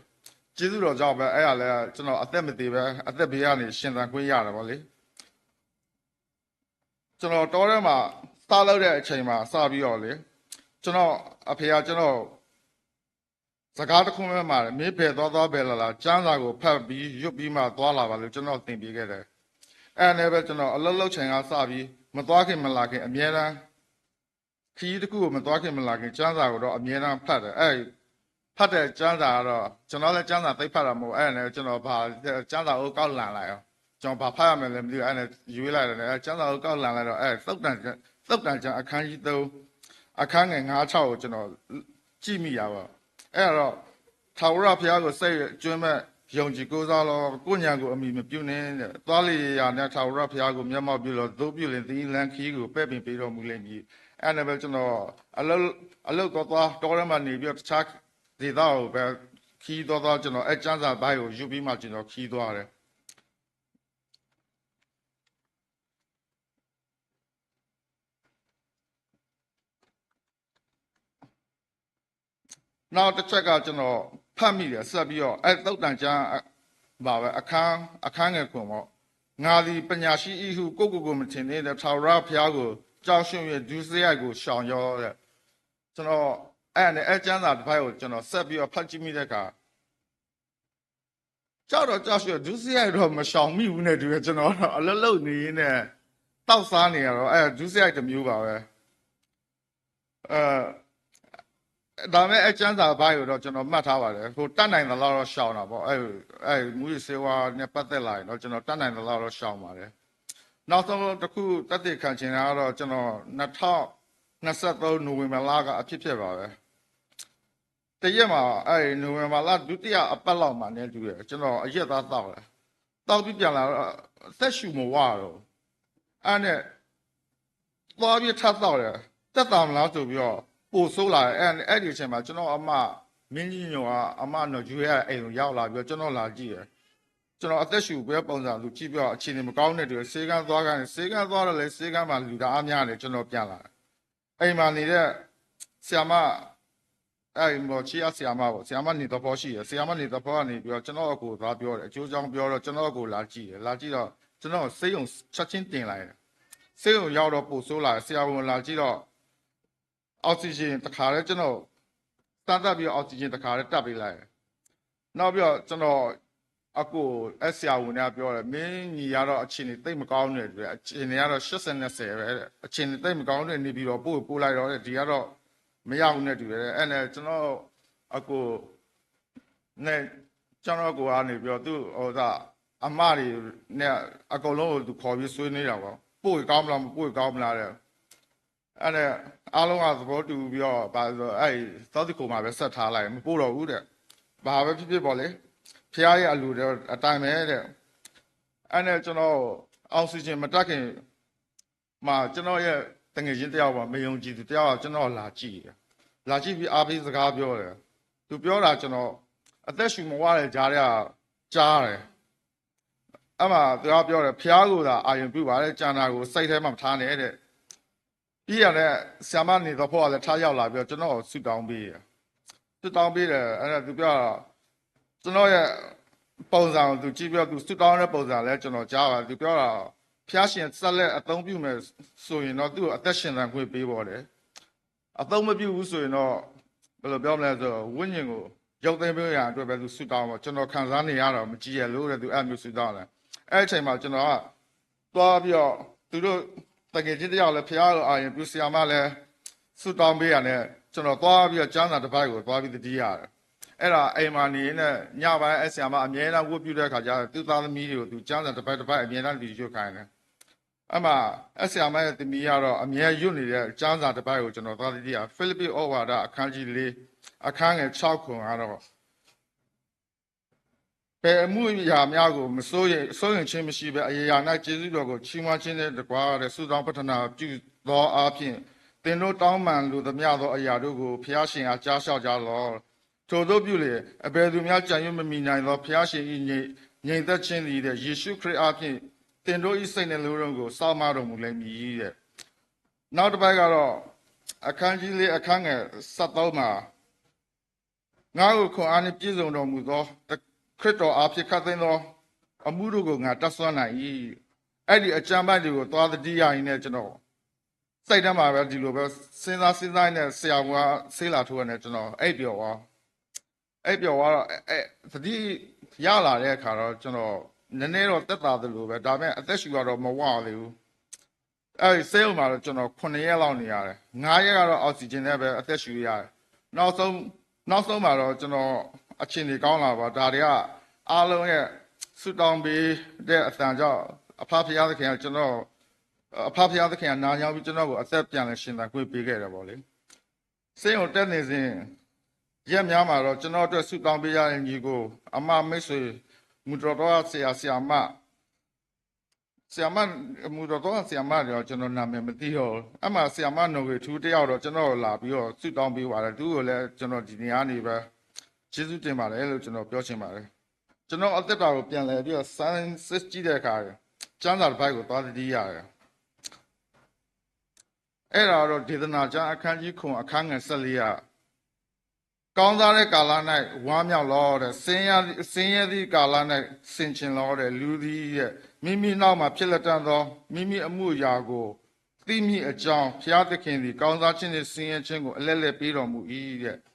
ကျေးဇူးတော်ကြောင့်ပဲ အဲ့ဒါလဲ ကျွန်တော် အသက်မသေပဲ အသက်ဘေးကနေ ရှင်သန်ခွင့်ရတယ်ပေါ့လေ ကျွန်တော် တောထဲမှာ စလုပ်တဲ့အချိန်မှာ စပြီးတော့လေ ကျွန်တော့်အဖေက ကျွန်တော့် စကားတစ်ခွန်းပဲမှာတယ် မင်းဘယ်သွားသွားဘယ်လာလာ ကျမ်းစာကိုဖတ်ပြီး ရွတ်ပြီးမှ သွားလာပါလို့ ကျွန်တော့်သင်ပေးခဲ့တယ် အဲ့ဒါနဲ့ပဲ ကျွန်တော် အလုပ်လုပ်ချိန်ကစပြီး မသွားခင်မလာခင် အမြဲတမ်း ခရီးတစ်ခုကို မသွားခင်မလာခင် ကျမ်းစာကိုတော့ အမြဲတမ်းဖတ်တယ် အဲ့ ဖတ်တဲ့ကျမ်းစာကတော့ ကျွန်တော်လည်း ကျမ်းစာသိပ်ဖတ်တာမဟုတ်ဘူး အဲ့ဒါနဲ့ ကျွန်တော် ဘာ ကျမ်းစာအုပ်ကောက်လှန်လိုက်ရော ကျွန်တော် ဘာဖတ်ရမယ်လဲမသိဘူး အဲ့ဒါနဲ့ ရွေးလိုက်တယ် အဲ့ ကျမ်းစာအုပ်ကောက်လှန်လိုက်တော့ အဲ့ သုတ်တံကျမ်း သုတ်တံကျမ်း အခန်းကြီးသုံး အခန်းငယ်ငါးခြောက်ကို ကျွန်တော် ကြည့်မိတာပေါ့ အဲ့ဒါတော့ ထာဝရဘုရားကို စိတ်အကြွင်းမဲ့ ယုံကြည်ကိုးစားလော့။ ကိုယ့်ဉာဏ်ကို အမှီမပြုနှင့်။ သွားလေရာရာ၌ ထာဝရဘုရားကို မျက်မှောက်ပြုလော့။ သို့ပြုလျှင် သင်၏လမ်းခရီးကို ပဲ့ပြင်ပေးတော်မူလိမ့်မည်။ အဲ့ဒါပဲ ကျွန်တော် အလုပ် အလုပ်သွားသွား တောထဲမှာနေပြီးတော့ တခြားဒေသကိုပဲ ခရီးသွားသွား ကျွန်တော် အဲ့ကျမ်းစာပိုင်းကို ယူပြီးမှ ကျွန်တော် ခရီးသွားတယ်။ နောက်တစ်ချက်က ကျွန်တော်ဖတ်မိတယ် ဆက်ပြီးတော့ အဲ သုတ်တံကျမ်း ပါပဲ အခန်း အခန်းငယ်ခွင်ပေါ့။ ငါသည် ပညာရှိ၏ဟု ကိုယ့်ကိုယ်ကို မထင်နှင့်၊ ထာဝရဘုရားကို ကြောက်ရွံ့၍ ဒုစရိုက်ကို ရှောင်သောတဲ့။ ကျွန်တော် အဲ့ဒါနဲ့ အဲ့ကျမ်းစာတစ်ပိုဒ်ကို ကျွန်တော်ဆက်ပြီးတော့ ဖတ်ကြည့်မိတဲ့အခါ ကြောက်တော့ကြောက်ရွံ့ ဒုစရိုက်တော့ မရှောင်မိဘူးနဲ့တူတယ် ကျွန်တော်တော့ အလုပ်လုပ်နေရင်းနဲ့ သောက်စားနေရတော့ အဲ ဒုစရိုက်တစ်မျိုးပါပဲ။ အဲ ဒါပေမဲ့ အကျမ်းစာပိုင်းကိုတော့ ကျွန်တော်မှတ်ထားပါတယ်။ ဟို တတ်နိုင်သလောက်တော့ ရှောင်တာပေါ့။ အဲ အဲ မူးယစ်ဆေးဝါးနဲ့ ပတ်သက်လာရင်တော့ ကျွန်တော် တတ်နိုင်သလောက်တော့ ရှောင်ပါတယ်။ နောက်ဆုံးတစ်ခု သက်သေခံချင်တာကတော့ ကျွန်တော် နှစ်ထောင့်နှစ်ဆယ့်သုံး နိုဝင်ဘာလက အဖြစ်အပျက်ပါပဲ။ တစ်ရက်မှာ အဲ နိုဝင်ဘာလ ဒုတိယအပတ်လောက်မှာနဲ့တူတယ်။ ကျွန်တော် အရက်သားသောက်တယ်။ သောက်ပြီးပြန်လာတော့ အသက်ရှူမဝတော့ဘူး။ အဲနဲ့ သွားပြီးထပ်သောက်တယ်။ သက်သာမလားဆိုပြီးတော့ ပိုဆိုးလာတယ်။ အဲ အဲ့ဒီအချိန်မှာ ကျွန်တော့်အမ မင်းကြီးညိုက အမနော်ရွှေက အိမ်ကိုရောက်လာပြီးတော့ ကျွန်တော့်လာကြည့်တယ်။ ကျွန်တော်အသက်ရှူပွဲပုံစံသူကြည့်ပြီးတော့ အခြေအနေမကောင်းနဲ့တူတယ်။ ဆေးခန်းသွားခိုင်းတယ်။ ဆေးခန်းသွားတော့လည်း ဆေးခန်းမှာလူတအားများတယ်။ ကျွန်တော်ပြန်လာတယ်။ အိမ်မှာနေတဲ့ ဆရာမ အဲ့မော်ချီက ဆရာမပေါ့။ ဆရာမနေသဖောရှိတယ်။ ဆရာမနေသဖောကနေပြီးတော့ ကျွန်တော့်အကိုသွားပြောတယ်။ အကျိုးအကြောင်းပြောတော့ ကျွန်တော့်အကိုလာကြည့်တယ်။ လာကြည့်တော့ ကျွန်တော့်ကို ဆေးရုံချက်ချင်းတင်လိုက်တယ်။ ဆေးရုံရောက်တော့ ပိုဆိုးလာတယ်။ ဆရာဝန်လာကြည့်တော့ အောက်ဆီဂျင်တစ်ခါတည်း ကျွန်တော့် စမ်းသပ်ပြီးတော့ အောက်ဆီဂျင်တစ်ခါတည်း တပ်ပေးလိုက်တယ်။ နောက်ပြီးတော့ ကျွန်တော့်အကို အဲ့ဆရာဝန်နဲ့ပြောတယ်။ မင်းညီကတော့ အခြေအနေသိပ်မကောင်းဘူးနဲ့တူတယ်။ အခြေအနေကတော့ ရှစ်ဆယ်နှစ်ဆယ်ပဲတဲ့။ အခြေအနေသိပ်မကောင်းဘူးနဲ့ နေပြည်တော်ပို့ ပို့လိုက်တော့တဲ့။ ဒီကတော့ မရဘူးနဲ့တူတယ်။ အဲ့နဲ့ ကျွန်တော့်အကို နဲ့ ကျွန်တော့်အကိုကနေပြီးတော့ သူ့ဟိုသာ အမတွေနဲ့ အကုန်လုံးကို သူခေါ်ပြီးဆွေးနွေးတာပေါ့။ ပို့ရင်ကောင်းမလား မပို့ရင်ကောင်းမလားတဲ့။ အဲ့နဲ့ အားလုံးကသဘောတူပြီးတော့ ဘာလို့လဲဆိုတော့ အဲ့ဒီ သောသီးခိၣ်မှာပဲ ဆက်ထားလိုက် မပို့တော့ဘူးတဲ့။ ဘာပဲဖြစ်ဖြစ်ပေါ့လေ ဘုရားရဲ့အလိုတော်အတိုင်းပဲတဲ့။ အဲ့နဲ့ ကျွန်တော့် အောက်ဆီဂျင်မတပ်ခင်မှာ ကျွန်တော့်ရဲ့သူငယ်ချင်းတစ်ယောက်ပေါ့ မယုံကြည်သူတစ်ယောက်က ကျွန်တော့်ကိုလာကြည့်တယ်။ လာကြည့်ပြီး အားပေးစကားပြောတယ်။ သူပြောတာ ကျွန်တော် အသက်ရှူမဝတဲ့ကြားထဲက ကြားတယ်။ အဲ့မှာ သူကပြောတယ် ဘုရားကိုသာ အာရုံပြုပါတဲ့ ကျန်တာကို စိတ်ထဲမှာမထားနဲ့တဲ့။ ပြီးတာနဲ့ ဆရာမနေသဖောကလည်း ထပ်ရောက်လာပြီးတော့ ကျွန်တော့်ကို ဆုတောင်းပေးတယ်။ ဆုတောင်းပေးတယ်။ အဲ့ဒါ သူပြောတာ ကျွန်တော့်ရဲ့ ပုံစံကို သူကြည့်ပြီးတော့ သူဆုတောင်းတဲ့ပုံစံလည်း ကျွန်တော်ကြားပါတယ်။ သူပြောတာ ဘုရားရှင်ဆက်လက်အသုံးပြုမယ်ဆိုရင်တော့ သူ့ကိုအသက်ရှင်သန်ခွင့်ပေးဖို့တဲ့။ အသုံးမပြုဘူးဆိုရင်တော့ ဘယ်လိုပြောမလဲဆိုတော့ ဝိညာဉ်ကို ရုပ်သိမ်းပေးရန်အတွက်ပဲ သူဆုတောင်းပေါ့။ ကျွန်တော်ခံစားနေရတာ မကြည်ရလို့တဲ့ သူအဲ့မျိုးဆုတောင်းတယ်။ အဲ့အချိန်မှာ ကျွန်တော်က သွားပြီးတော့ သူတို့သူငယ်ချင်းတစ်ယောက်လည်း ဘုရားကို အာရုံပြု ဆရာမလည်း ဆုတောင်းပေးတာနဲ့ ကျွန်တော်သွားပြီးတော့ ကျမ်းစာတစ်ပိုဒ်ကို သွားပြီးသတိရတယ်။ အဲ့ဒါ အိမ်မှာနေနဲ့ ညပိုင်း အဲ့ဆရာမအမြဲတမ်းဝတ်ပြုတဲ့အခါကျတော့ သူ့သားသမီးတွေကို သူကျမ်းစာတစ်ပိုဒ်တစ်ပိုဒ် အမြဲတမ်းသတိရွတ်ခိုင်းတယ်။ အဲ့မှာ အဲ့ဆရာမရဲ့သမီးကတော့ အမြဲရွတ်နေတဲ့ ကျမ်းစာတစ်ပိုဒ်ကို ကျွန်တော်သွားသတိရတယ်။ ဖိလိပ္ပိဩဝါဒ အခန်းကြီးလေး အခန်းငယ်ခြောက်ခွင်ကတော့ ဘယ်အမှုအရာများကို မစိုးရိမ် စိုးရိမ်ခြင်းမရှိဘဲ အရာရာ၌ကျေးဇူးတော်ကို ချီးမွမ်းခြင်းနှင့်တကွ ဆုတောင်းပတ္ထနာပြုသောအားဖြင့် သင်တို့တောင်းပန်လိုသမျှသောအရာတို့ကို ဘုရားရှင်အား ကြားလျှောက်ကြလော့။ ထိုသို့ပြုလျှင် အဘယ်သူမျှ ကြံ၍မမီနိုင်သော ဘုရားရှင်၏ ငြိမ် ငြိမ်သက်ခြင်းသည် ယေရှုခရစ်အားဖြင့် သင်တို့၏စိတ်နှလုံးတို့ကို စောင့်မတော်မူလိမ့်မည်တဲ့။ နောက်တစ်ပိုဒ်ကတော့ အခန်းကြီးလေး အခန်းငယ်ဆယ့်သုံးမှာ ငါ့ကိုခွန်အားနှင့်ပြည့်စုံတော်မူသော ခရစ်တော်အားဖြင့် ခပ်သိမ်းသော အမှုတို့ကို ငါတတ်စွမ်းနိုင်၏။ အဲ့ဒီအကျမ်းပိုင်းတွေကို သွားသတိရရင်းနဲ့ ကျွန်တော် စိတ်ထဲမှာပဲ ဒီလိုပဲ စဉ်းစား စဉ်းစားရင်းနဲ့ ဆရာဝန်က ဆေးလာထိုးတာနဲ့ ကျွန်တော် အိပ်ပျော်သွား။ အိပ်ပျော်သွားတော့ အဲ အဲ သတိရလာတဲ့အခါတော့ ကျွန်တော် နည်းနည်းတော့ သက်သာသလိုပဲ။ ဒါပေမဲ့ အသက်ရှူရတော့ မဝသေးဘူး။ အဲ့ဒီဆေးရုံမှာတော့ ကျွန်တော် ခုနှစ်ရက်လောက်နေရတယ်။ ငါးရက်ကတော့ အောက်ဆီဂျင်နဲ့ပဲ အသက်ရှူရတယ်။ နောက်ဆုံး နောက်ဆုံးမှာတော့ ကျွန်တော် အခြေအနေကောင်းလာပါ။ ဒါတွေက အားလုံးရဲ့ ဆုတောင်းပေးတဲ့အသံကြောင့် အဖဖဘုရားသခင်က ကျွန်တော် အဖဖဘုရားသခင်က နားညောင်းပြီး ကျွန်တော့်ကို အသက်ပြန်လည်ရှင်သန်ခွင့်ပေးခဲ့တယ်ပေါ့လေ။ ဆေးရုံတက်နေစဉ် ရက်များမှာတော့ ကျွန်တော့်အတွက် ဆုတောင်းပေးကြတဲ့ ညီအစ်ကို အမ မိတ်ဆွေ မုၢ်တြီၤသီက ဆရာ ဆရာမ ဆရာမ မုၢ်တြီၤသီက ဆရာမတွေတော့ ကျွန်တော် နာမည်မသိတော့ဘူး။ အဲ့မှာ ဆရာမ နော်ဂွေထူး တစ်ယောက်တော့ ကျွန်တော့်ကို လာပြီးတော့ ဆုတောင်းပေးပါတယ်။ သူ့ကိုလည်း ကျွန်တော် ဒီနေရာကနေပဲ ကျေးဇူးတင်ပါတယ်လို့ ကျွန်တော် ပြောချင်ပါတယ်။ ကျွန်တော့်အသက်တာကို ပြန်လည်ပြီးတော့ ဆန်းစစ်ကြည့်တဲ့အခါ ကျမ်းစာတစ်ပိုဒ်ကို သွားသတိရတယ်။ အဲ့ဒါတော့ ဒေသနာကျမ်း အခန်းကြီးခုနစ် အခန်းငယ်ဆယ့်လေးက ကောင်းစားတဲ့ကာလ၌ ဝမ်းမြောက်လော့တဲ့၊ ဆင်းရဲသည့်ကာလ၌ ဆင်ခြင်လော့တဲ့၊ လူသည်တဲ့ မိမိနောက်မှာ ဖြစ်လတံ့သော မိမိအမှုအရာကို သိမည်အကြောင်း ဘုရားသခင်သည် ကောင်းစားခြင်းနှင့် ဆင်းရဲခြင်းကို အလဲလဲပေးတော်မူ၏တဲ့။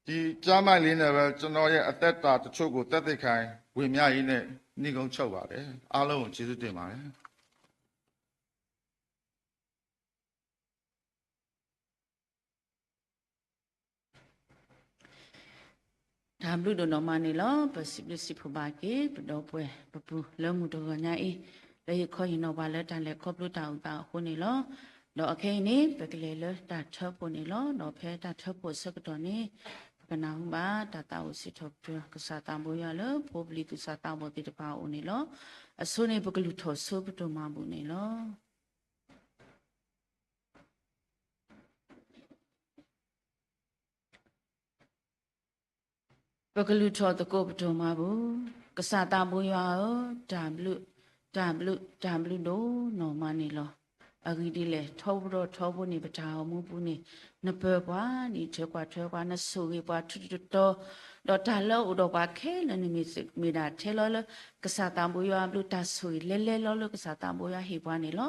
ဒီကျမ်းပိုဒ်လေးနဲ့ပဲ ကျွန်တော်ရဲ့အသက်တာတချို့ကို သက်သေခံဝေမျှရင်းနဲ့ နိဂုံးချုပ်ပါတယ်။ အားလုံးကိုကျေးဇူးတင်ပါတယ်။ တၢ်ဘျုးဒိၣ်နီၢ်မးန့ၣ်လီၤ. ပစံးဘျုးစံးဖှိၣ်ဘၣ်က့ၤ ပဒီပုၢ်ဝဲၢ်ပပူၤလၢမုၢ်တဂီၤညါအံၤ လၢဟ့ၣ်ခီဟ့ၣ်နီၤပှၤလၢတၢ်လဲၤခီဖျိတၢ်အိၣ်သးအဃိန့ၣ်လီၤ. ဒီးအခဲအံၤန့ၣ် ပကလဲၤလၢတၢ်ထၢဖှိၣ်န့ၣ်လီၤ. ဒီးဖဲတၢ်ထၢဖှိၣ်အဆၢကတီၢ်န့ၣ် ပကနၢ်ဟူဘၣ်တၢ်သးအိၣ်စံးထီၣ်ပတြၢၤ ကစၢ်သးဘိယွၤလၢဖိပလံၤသူၣ်စၢ်သးဘီၣ်သ့ၣ်တဖၣ်အအိၣ်န့ၣ်လီၤ. အဆိန့ၣ် ပကလုၢ်ထီၣ်ဆိပတိၢ်မၤဘူၣ်န့ၣ်လီၤ. ပကလုၢ်ထီၣ်သကိးပတိၢ်မၤဘူၣ်. ကစၢ်သးဘိယွၤဧၢ, တၢ်ဘျုး, တၢ်ဘျုး, တၢ်ဘျုးဒိၣ်နီၢ်မးန့ၣ်လီၤ. အဂ့ၢ်ဒ်လဲၣ်, ထီဘိဒီးထီဘိန့ၣ် ပတၢ်အိၣ်မူပူၤန့ၣ် နပၢၤပှၤ, နအံးထွဲကွၢ်ထွဲပှၤ, နဆိၣ်ဂ့ၤပှၤထူးတတီၤ, ဒီးတၢ်လၢအအိၣ်ဒီးပှၤခဲလၢာ်န့ၣ် မ့ၢ်ဒၣ်ထဲလီၤလၢ ကစၢ်သးဘိယွၤအဘျုး တၢ်ဆိၣ်ဂ့ၤလဲၤလဲလီၤလၢကစၢ်သးဘိယွၤဟ့ၣ်ပှၤန့ၣ်လီၤ.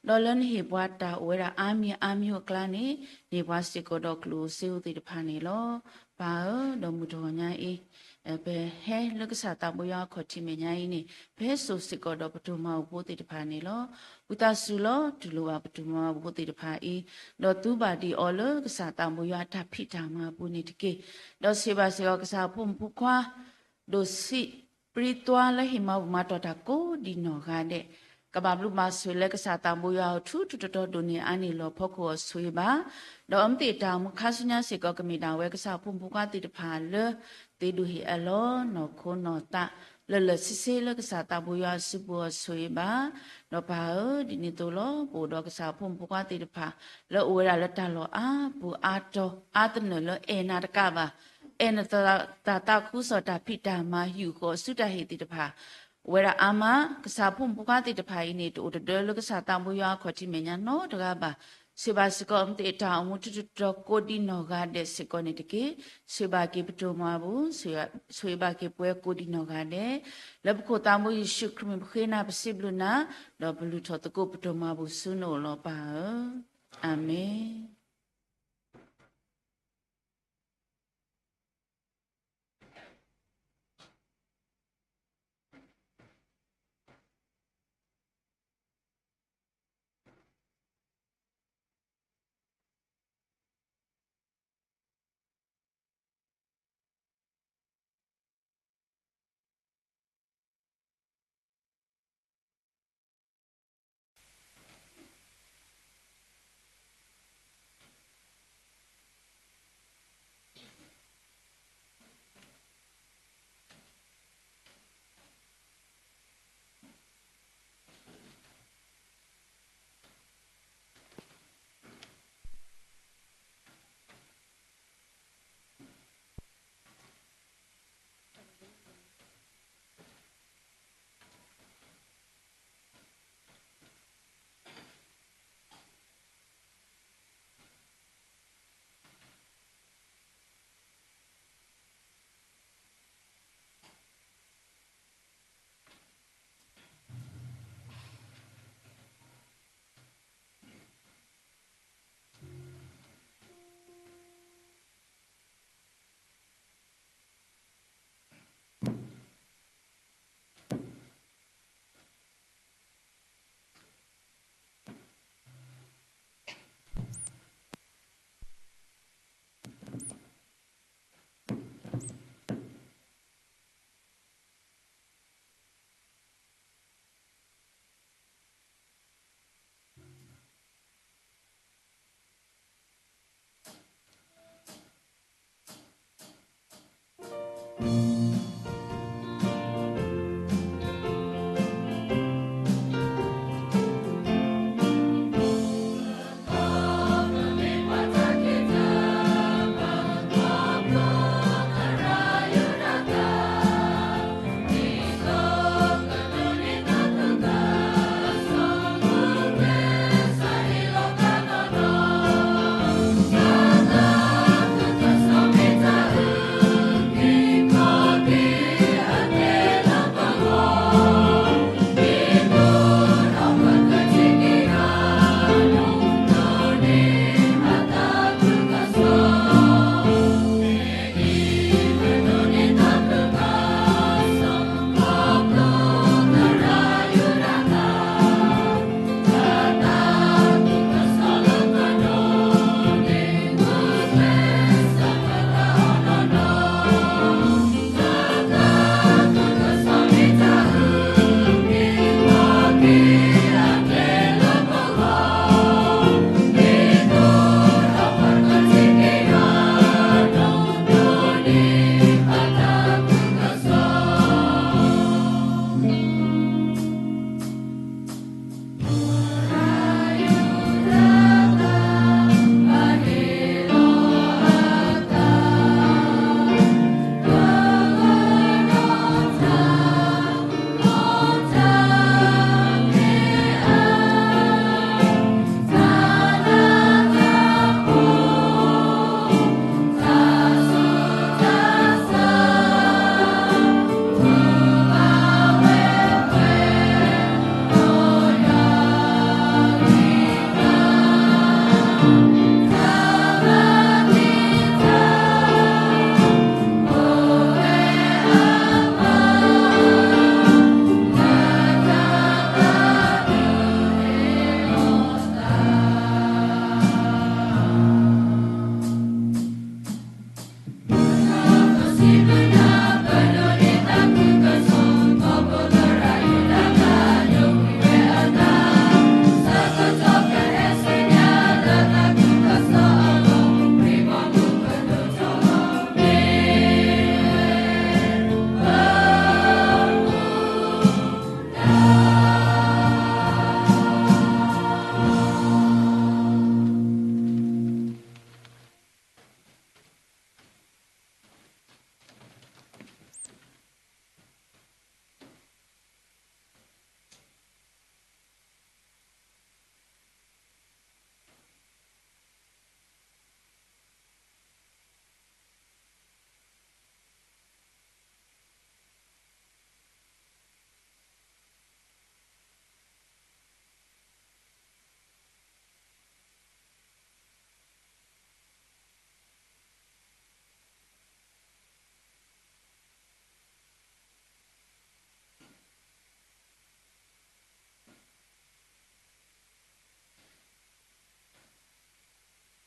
ဒီးလၢနဟ့ၣ်ပှၤတၢ်အိၣ်ဝဲဒၣ်အါမံၤအါမံၤအကျါန့ၣ် ဟ့ၣ်ပှၤစ့ၢ်ကီးဒီးကျိၣ်စ့ဧိၤသ့ၣ်တဖၣ်န့ၣ်လီၤ. ပၢ်ဧၢ, ဒီးမုၢ်တဂီၤညါအံၤ ပဟဲလၢကစၢ်သးဘိယွၤအခီၣ်ထံးမဲာ်ညါအံၤန့ၣ် ပဟဲစိာ်စ့ၢ်ကီးဒီးပတိၢ်မၤဘူၣ်ဖိသ့ၣ်တဖၣ်န့ၣ်လီၤ. ဝံသးစူၤလီၤ တူၢ်လိာ်ဘၣ်ပတိၢ်မၤဘူၣ်ဖိသ့ၣ်တဖၣ်အံၤ, ဒီးသူဘၣ်ဒံးအီၤလၢကစၢ်သးဘိယွၤအတၢ်ဖံးတၢ်မၤအပူၤန့ၣ်တက့ၢ်. ဒီးဆံးဘၣ်စ့ၢ်ကီးကစၢ်အဖိမုၣ်ဖိခွါ ဒိၣ်ဆံးပြံသွါလၢဟ့ၣ်မၤဘူၣ်မၤတီၢ်တၢ်ကိးဒံးနီၢ်ဂၤဒဲး, ကဘၣ်ဘျုးဘၣ်ဆိၣ်ဂ့ၤလၢကစၢ်သးဘိယွၤအအိၣ် ထူးထူးတီၤတီၤဒိၣ်န့ၢ်အါန့ၢ်လီၤဖီခိၣ်အီၤဆိၣ်ဂ့ၤဘၣ်, ဒီးအမ့ၢ်သ့ၣ်တၢ်အိၣ်မူခါဆူညါစ့ၢ်ကီး ကမ့ၢ်ဒၣ်ဝဲကစၢ်အဖိမုၣ်ဖိခွါသ့ၣ်တဖၣ်လၢ သ့ဒိၣ်ဟ့ၣ်အလီၤ နီၢ်ခိနီၢ်သး လၢလၢာ်ဆ့ဆ့လၢကစၢ်သးဘိယွၤအစုပူၤအီၤဆိၣ်ဂ့ၤဘၣ်. ဒီးပၢ်ဧၢ, ဒ်န့ၣ်အသိးလီၤ ပအိၣ်ဒီးကစၢ်အဖိမုၣ်ဖိခွါသ့ၣ်တဖၣ် လၢအိၣ်ဝဲဒၣ်လၢတၢ်လီၢ်အါပူၤအါတီၤအါသနၢၣ်လၢအဲၣ်နၤတကးဘၣ်, အဲၣ်နသးသးသးခုကစီၣ်တၢ်ဖံးတၢ်မၤဟံၣ်ဃီဆူတၢ်ဟ့ၣ်သ့ၣ်တဖၣ် အိၣ်ဝဲဒၣ်အါမး, ကစၢ်အဖိမုၣ်ဖိခွါသ့ၣ်တဖၣ်အံၤန့ၣ် တအိၣ်တဒၢလၢကစၢ်သးဘိယွၤအခီၣ်ထံးမဲာ်ညါနီတဂၤဘၣ်. ဆံးဘၣ်စ့ၢ်ကီး အမ့ၢ်သ့ၣ်တၢ်အိၣ်မူထူးထူးတီၤတီၤကိးဒံးနီၢ်ဂၤဒဲးစ့ၢ်ကီးန့ၣ်တက့ၢ်. ဆိၣ်ဂ့ၤဘၣ်က့ၤပတိၢ်မၤဘူၣ်, ဆိၣ်ဂ့ၤဘၣ်က့ၤပဝဲကိးဒံးနီၢ်ဂၤဒဲး, လၢပခိၣ်သးဘိယ့ၣ်ၡူးခရံာ်မံၤပဃ့နၤပစံးဘျုးနၤ, ဒီးပလုၢ်ထီၣ်သကိးပတိၢ်မၤဘူၣ်ဆူနအိၣ်လီၤပၢ်ဧၢ, အၤမ့ၣ်.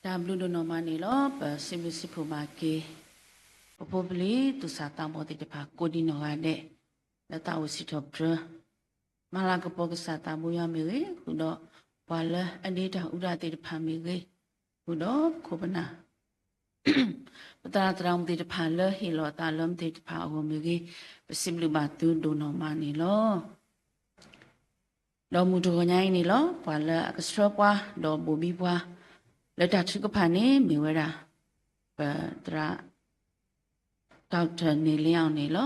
တၢ်ဘျုးဒိၣ်နီၢ်မးန့ၣ်လီၤ. ပစံးဘျုးစံးဖှိၣ်ဘၣ်က့ၤ ပဖိပလံၤသူၣ်စၢ်သးဘီၣ်သ့ၣ်တဖၣ်ကိးဒံးနီၢ်ဂၤဒဲး လၢသးအိၣ်စံးထီၣ်ပတြၢၤ မၤလၤကပီၤကစၢ်သးဘိယွၤမ့ၢ်ဂ့ၤ, ဃုာ်ဒီးပှၤလၢအဒ့တၢ်အူတၢ်သ့ၣ်တဖၣ်မ့ၢ်ဂ့ၤ, ဃုာ်ဒီးပခိၣ်ပနၢ် ပသရၣ်သရၣ်မုၣ်သ့ၣ်တဖၣ်လၢဟ့ၣ်လီၤသးလၢမုၢ်သ့ၣ်တဖၣ်အဂီၢ်မ့ၢ်ဂ့ၤ, ပစံးဘျုးဘၣ်သုဒိၣ်နီၢ်မးန့ၣ်လီၤ. ဒီးမုၢ်တဂီၤညါအံၤန့ၣ်လီၤ, ပှၤလၢအကဆှၢပှၤ ဒီးဘိၣ်ဘံပှၤ လၢတၢ်ထုကဖၣ်န့ၣ် မ့ၢ်ဝဲဒၣ် ပသရၣ် ဒီးတၢ်န့ၣ်လံအီၤန့ၣ်လီၤ.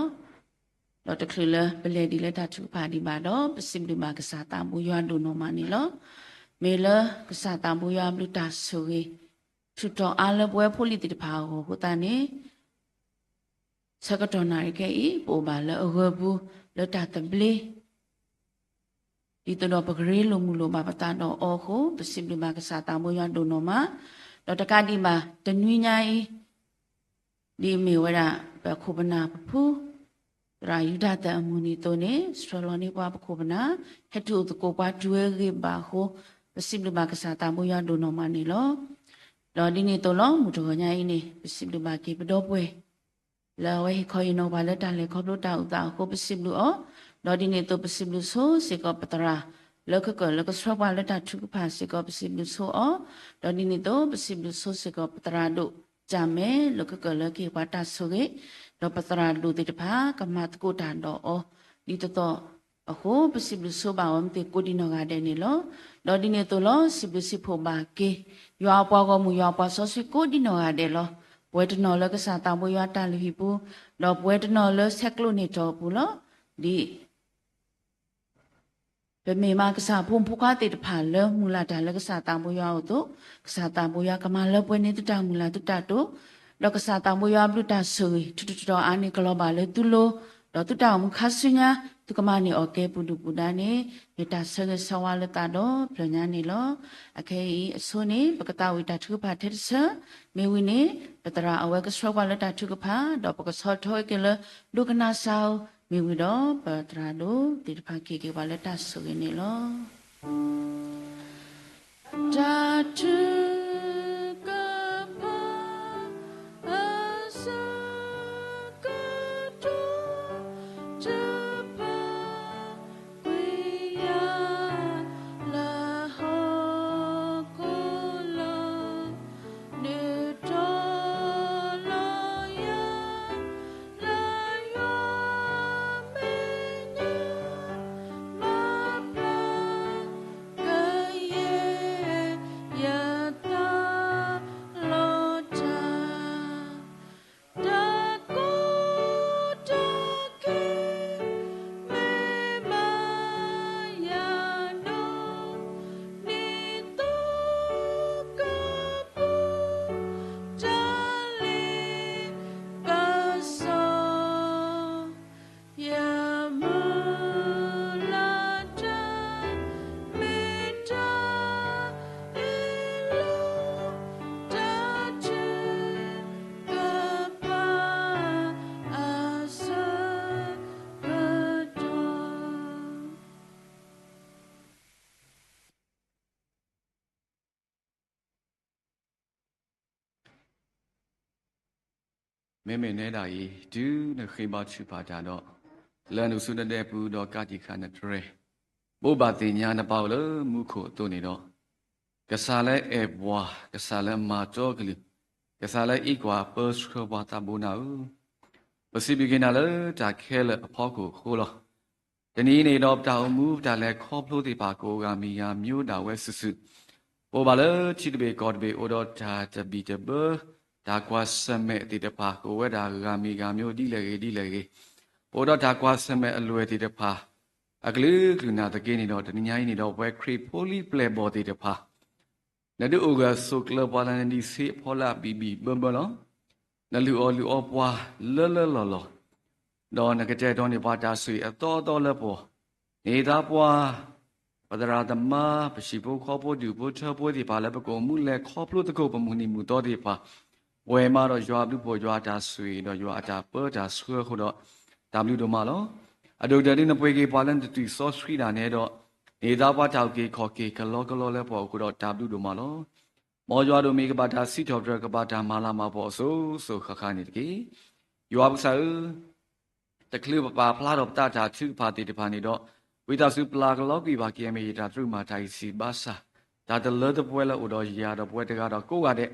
ဒီးတချုးလၢပလဲၤဒံးလၢတၢ်ထုကဖၣ်ဒံးဘၣ်ဒီး ပစံးဘျုးဘၣ်ကစၢ်သးဘိယွၤဒိၣ်နီၢ်မးန့ၣ်လီၤ. မ့ၢ်လၢကစၢ်သးဘိယွၤဘျုးတၢ်ဆိၣ်ဂ့ၤ ထူးထီၣ်အါလၢပဝဲဖိလံၤသ့ၣ်တဖၣ်အဂီၢ်အဃိသတးန့ၣ် ဆၢကတီၢ်နၣ်ရံၣ်ခဲအံၤ ပအိၣ်ဘၣ်လၢအဂၢၤပူၤ လၢတၢ်သဘျ့ ဒ်သိးဒီးပကရ့လိာ်မုာ်လိာ်ဘၣ်ပသးဒီးအီၤအဃိ ပစံးဘျုးဘၣ်ကစၢ်သးဘိယွၤဒိၣ်နီၢ်မး, ဒီးတကးဒံးဘၣ် တနွံညါအံၤ ဒ်အမ့ၢ်ဝဲဒၣ် ပခိၣ်ပနၢ်ပဖု သရၣ်ယူဒၤသၢၣ်အမုၢ်နံၤအသိးန့ၣ် ဆှၢလီၤန့ၢ်ပှၤပခိၣ်ပနၢ် ဟဲတုၤအိၣ်သကိးပှၤတုၤဝဲဂ့ၤဘၣ်အဃိ ပစံးဘျုးဘၣ်ကစၢ်သးဘိယွၤဒိၣ်နီၢ်မးန့ၣ်လီၤ. ဒီးဒ်န့ၣ်အသိးလီၤ မုၢ်တဂီၤညါအံၤန့ၣ် ပစံးဘျုးဘၣ်က့ၤပဒီပုၢ်ဝဲၢ် လၢအဝဲဟ့ၣ်ခီဟ့ၣ်နီၤပှၤလၢတၢ်လဲၤခီဖျိတၢ်အုၣ်သးအဃိ ပစံးဘျုးအီၤ, ဒီးဒ်န့ၣ်အသိးပစံးဘျုးဆိစ့ၢ်ကီးပသရၣ် လၢခဲကၢၣ်လၢကဆှၢပှၤလၢတၢ်ထုကဖၣ်စ့ၢ်ကီး ပစံးဘျုးဆိအီၤ, ဒီးဒ်န့ၣ်အသိးပစံးဘျုးဆိစ့ၢ်ကီးပသရၣ်ဒိၣ် ကၠၣ်မဲ လၢခဲကၢၣ်လၢကဟ့ၣ်ပှၤတၢ်ဆိၣ်ဂ့ၤ, ဒီးပသရၣ်ဒိၣ်သ့ၣ်တဖၣ် ကမၤသကိးတၢ်ဒီးအီၤ ဒ်သိးသိးအဃိ ပစံးဘျုးဆိဘၣ်အီၤမ့ၢ်သ့ၣ်ကိးဒံးနီၢ်ဂၤဒဲးန့ၣ်လီၤ. ဒီးဒ်န့ၣ်အသိးလီၤ စံးဘျုးစံးဖှိၣ်ဘၣ်က့ၤ ယွၤအပှၤဂီၢ်မုၢ် ယွၤအပှၤစီဆှံကိးဒံးနီၢ်ဂၤဒဲးလီၤ. ပဝဲတနီၤလၢကစၢ်သးဘိယွၤတၢ်လုၢ်ဟံၣ်ပူၤ, ဒီးပဝဲတနီၤလၢဆဲးကျိးန့ၢ်တီၢ်အပူၤလီၤ. ဒ် ပမ့ၢ်မးကစၢ်ဖိမုၣ်ဖိခွါသ့ၣ်တဖၣ်လၢမုၢ်လၢ်တၢ်လၢကစၢ်သးဘိယွၤအအိၣ်အသိး, ကစၢ်သးဘိယွၤကမၤလၢပှဲၤန့ၢ်သုတၢ်မုၢ်လၢ်သုတၢ်တိာ်, ဒီးကစၢ်သးဘိယွၤအဘျုးတၢ်ဆိၣ်ဂ့ၤ ထူးထူးတီၤတီၤအါန့ၢ်ကလီၤဘၣ်လၢသုလိၤ, ဒီးသုတၢ်အိၣ်မူခါဆူညါ သုကမၤန့ၢ်အီၤကဲပူၤဒုၣ်ပူၤဒါန့ၣ် မ့ၢ်တၢ်ဆၢဂ့ၤဆၢဝါလၢသးဒီဖျၢၣ်ညါန့ၣ်လီၤ. အခဲအံၤအဆိန့ၣ် ပကသးဝံၣ်တၢ်ထုကဖၣ်ထဲတဆၢ, မ့ၢ်ဝံၤန့ၣ် ပသရၣ်အဝဲကဆှၢပှၤလၢတၢ်ထုကဖၣ် ဒီးပကဆီၣ်ထွဲက့ၤလၢ ဒိကနၣ်စၢ်ဧိၤ, မ့ၢ်ဝံၤဒီး ပသရၣ်ဒိၣ်သ့ၣ်တဖၣ်ကဟ့ၣ်က့ၤပှၤလၢတၢ်ဆိၣ်ဂ့ၤန့ၣ်လီၤ. တၢ်ထုကဖၣ် အဆၢကတီၢ် တပာ်ကွံာ်ယၤ လၢဟီၣ်ခိၣ်လီၤ ဒုးတီၤလီၤယၤ လၢယွၤမဲာ်ညါ ဘၣ်ပျၢ် ကယဲၢ်ယသး လီၤတၢ် တၢ်ကီတၢ်ခဲ မ့ၢ်ဘၣ်ယၤဒိးန့ၢ် သုကပူၤ တၢ်လ့ပစီ ယမုၢ်လၢ်တၢ် မ့ၢ်တၢ်အ့ၣ်လိာ် တၢ်ထုကဖၣ် အဆၢကတီၢ် မ့မ့ၢ်နဲဒၣ်အံၤ တုၤနဃ့ဘါထုကဖၣ်တၢ်ဒီး လၢနကစူၢ်နဒဲပူၤဒီးကးတံာ်ဃာ်နတြဲၤ, ဘိးဘၣ်သ့ၣ်ညါနပၢ်အိၣ်လၢမူခိၣ်အသိးန့ၣ်ဒီး, ကစၢ်လၢအဲၣ်ပှၤ, ကစၢ်လၢမၤတီကလုၢ်, ကစၢ်လၢအံးကွၢ်ပၢဆှၢပှၤသးဘိနၤဧၢ, ပစံးဘျုးက့ၤနၤလၢတၢ်ခဲလၢာ်အဖီခိၣ်အဃိလီၤ. တနံၤအံၤန့ၣ်ဒီး ပတၢ်အိၣ်မူပတၢ်လဲၤခီဖျိသ့ၣ်တဖၣ် ကအိၣ်ဂၤမံၤဂၤမျိုးဒၣ်ဝဲစုာ်စုာ်, ပအိၣ်ဘၣ်လၢထံတဘ့ၣ်ကီၢ်တဘ့ၣ် အိၣ်ဒီးတၢ်တဘံၣ်တဘၢ, တၢ်ကွၢ်ဆၢၣ်မဲာ်သ့ၣ်တဖၣ် ကအိၣ်ဝဲဒၣ်ဂၤမံၤဂၤမျိုးဒ်လဲၣ်ဂ့ၤဒ်လဲၣ်ဂ့ၤ, ပအိၣ်ဒီးတၢ်ကွၢ်ဆၢၣ်မဲာ်အလွဲၢ်သ့ၣ်တဖၣ် အကလုာ်ကလုာ်နာ်သက့န့ၣ်ဒီး တနံၤညါအံၤန့ၣ်ဒီး ပဝဲခရံာ်ဖိလံၤပျဲၢ်ဘီၣ်သ့ၣ်တဖၣ် နဒုးအိၣ်ဂၢၢ်ဆိးကျၢၤပှၤလၢနဒံးဆှံအဖီလာ်ဘံၣ်ဘံၣ်ဘၢဘၢလီၤ. နလုၢ်အီၣ်လုၢ်အီပှၤလၢလၢလီၢ်လီၢ်, ဒီးနကတဲာ်ကတီၤန့ၢ်ပှၤတၢ်ဆိၣ်ဂ့ၤအသီအသီလၢပဂီၢ်, န့ၣ်သးပှၢ် ပသရၣ်သမါ ပဟံၣ်ဖိဃီဖိဒူၣ်ဖိထၢဖိသ့ၣ်တဖၣ်လၢပကအိၣ်မူလဲၤခီဖျိသကိးပမုၢ်နံၤမုၢ်သီသ့ၣ်တဖၣ်, ပဝဲမးဒီးယွၤအဘျုးဖှိၣ် ယွၤအတၢ်ဆိၣ်ဂ့ၤ ဒီးယွၤအတၢ်ပၢတၢ်ဆှၢအဃိဒီး တၢ်ဘျုးဒိၣ်မးလီၤ. အဒိၣ်ကတၢၢ်ဒ်နပှ့ၤက့ၤပှၤလၢနတၢ်သွံၣ်စီဆှံဒၣ်နဲဒီး, န့ၣ်သးပှၢ်တၢ်အုၣ်က့ၤခီၣ်က့ၤကလီကလီလၢပှၤအဃိဒီးတၢ်ဘျုးဒိၣ်မးလီၤ. မ်ယွၤဒိၣ်မးကဘၣ်တၢ်စံးထီၣ်ပတြၢၤ ကဘၣ်တၢ်မၤလၤမၤကပီၤအစိၤစိၤဃၣ်ဃၣ်န့ၣ်တက့ၢ်. ယွၤပကစၢ်ဧၢ, တချုးပပာ်ဖျါထီၣ်ပသးတၢ်ထုကဖၣ်သ့ၣ်တဖၣ်န့ၣ်ဒီး, ဝံသးစူၤပျၢ်ကလီကွံာ်ဘၣ်က့ၤအမ့ၢ်ယတၢ်သရူးမၤတၢ်ဂံၢ်ဆူၣ်ဘါစၢ်, တၢ်တလၢတပှဲၤလၢအိၣ်ဒီးယၤဒီးပဝဲတဂၤဒီးကိးဂၤဒဲး,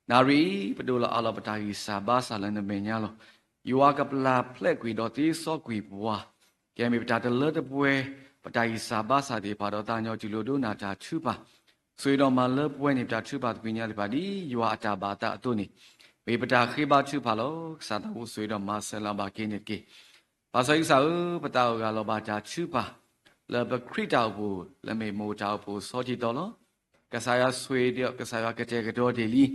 နၣ်ရံၣ်အံၤ ပဒိၣ်လီၤအးလီၤပတၢ်ဂံၢ်စၢ်ဘါစၢ်လၢနမဲာ်ညါလီၤ. ယွၤကပျၢ်ဖျဲးကွံာ်ဒီးသ့စီကွံာ်ပှၤ ကဲမ့ၢ်ပတၢ်တလၢတပှဲၤ, ပတၢ်ဂံၢ်စၢ်ဘါစၢ်သ့ၣ်တဖၣ်ဒီးသးကညီၤတူၢ်လိာ်ဒိကနၣ်တၢ်ထုကဖၣ်, ဆိၣ်ဂ့ၤဒီးမၤလၢပှဲၤန့ၢ်ပတၢ်ထုကဖၣ်သကွံာ်ညါသ့ၣ်တဖၣ် ဒ်ယွၤအတၢ်ဘၣ်အသးအသိးန့ၣ်, မ့ၢ်ပတၢ်ဃ့ဘါထုကဖၣ်လီၤ. ကစၢ်သးဘိဆိၣ်ဂ့ၤဒီးမၤစၢၤလၢၤဘၣ်က့ၤန့ၣ်တက့ၢ်. ပၢ်စီဆှံကစၢ်ဧၢ, ပသးအိၣ်ဂၢၢ်လီၤဘၣ်တၢ်ထုကဖၣ် လၢပခရံာ်တၢ်အိၣ်ဖှိၣ် လၢမ့ၢ်မိၢ်တၢ်အိၣ်ဖှိၣ်ဆီထံတီလီၤ. ကစၢ်ယွၤဆိၣ်ဂ့ၤဒီးကစၢ်ယွၤကတဲာ်ကတီၤတ့ၢ်လံ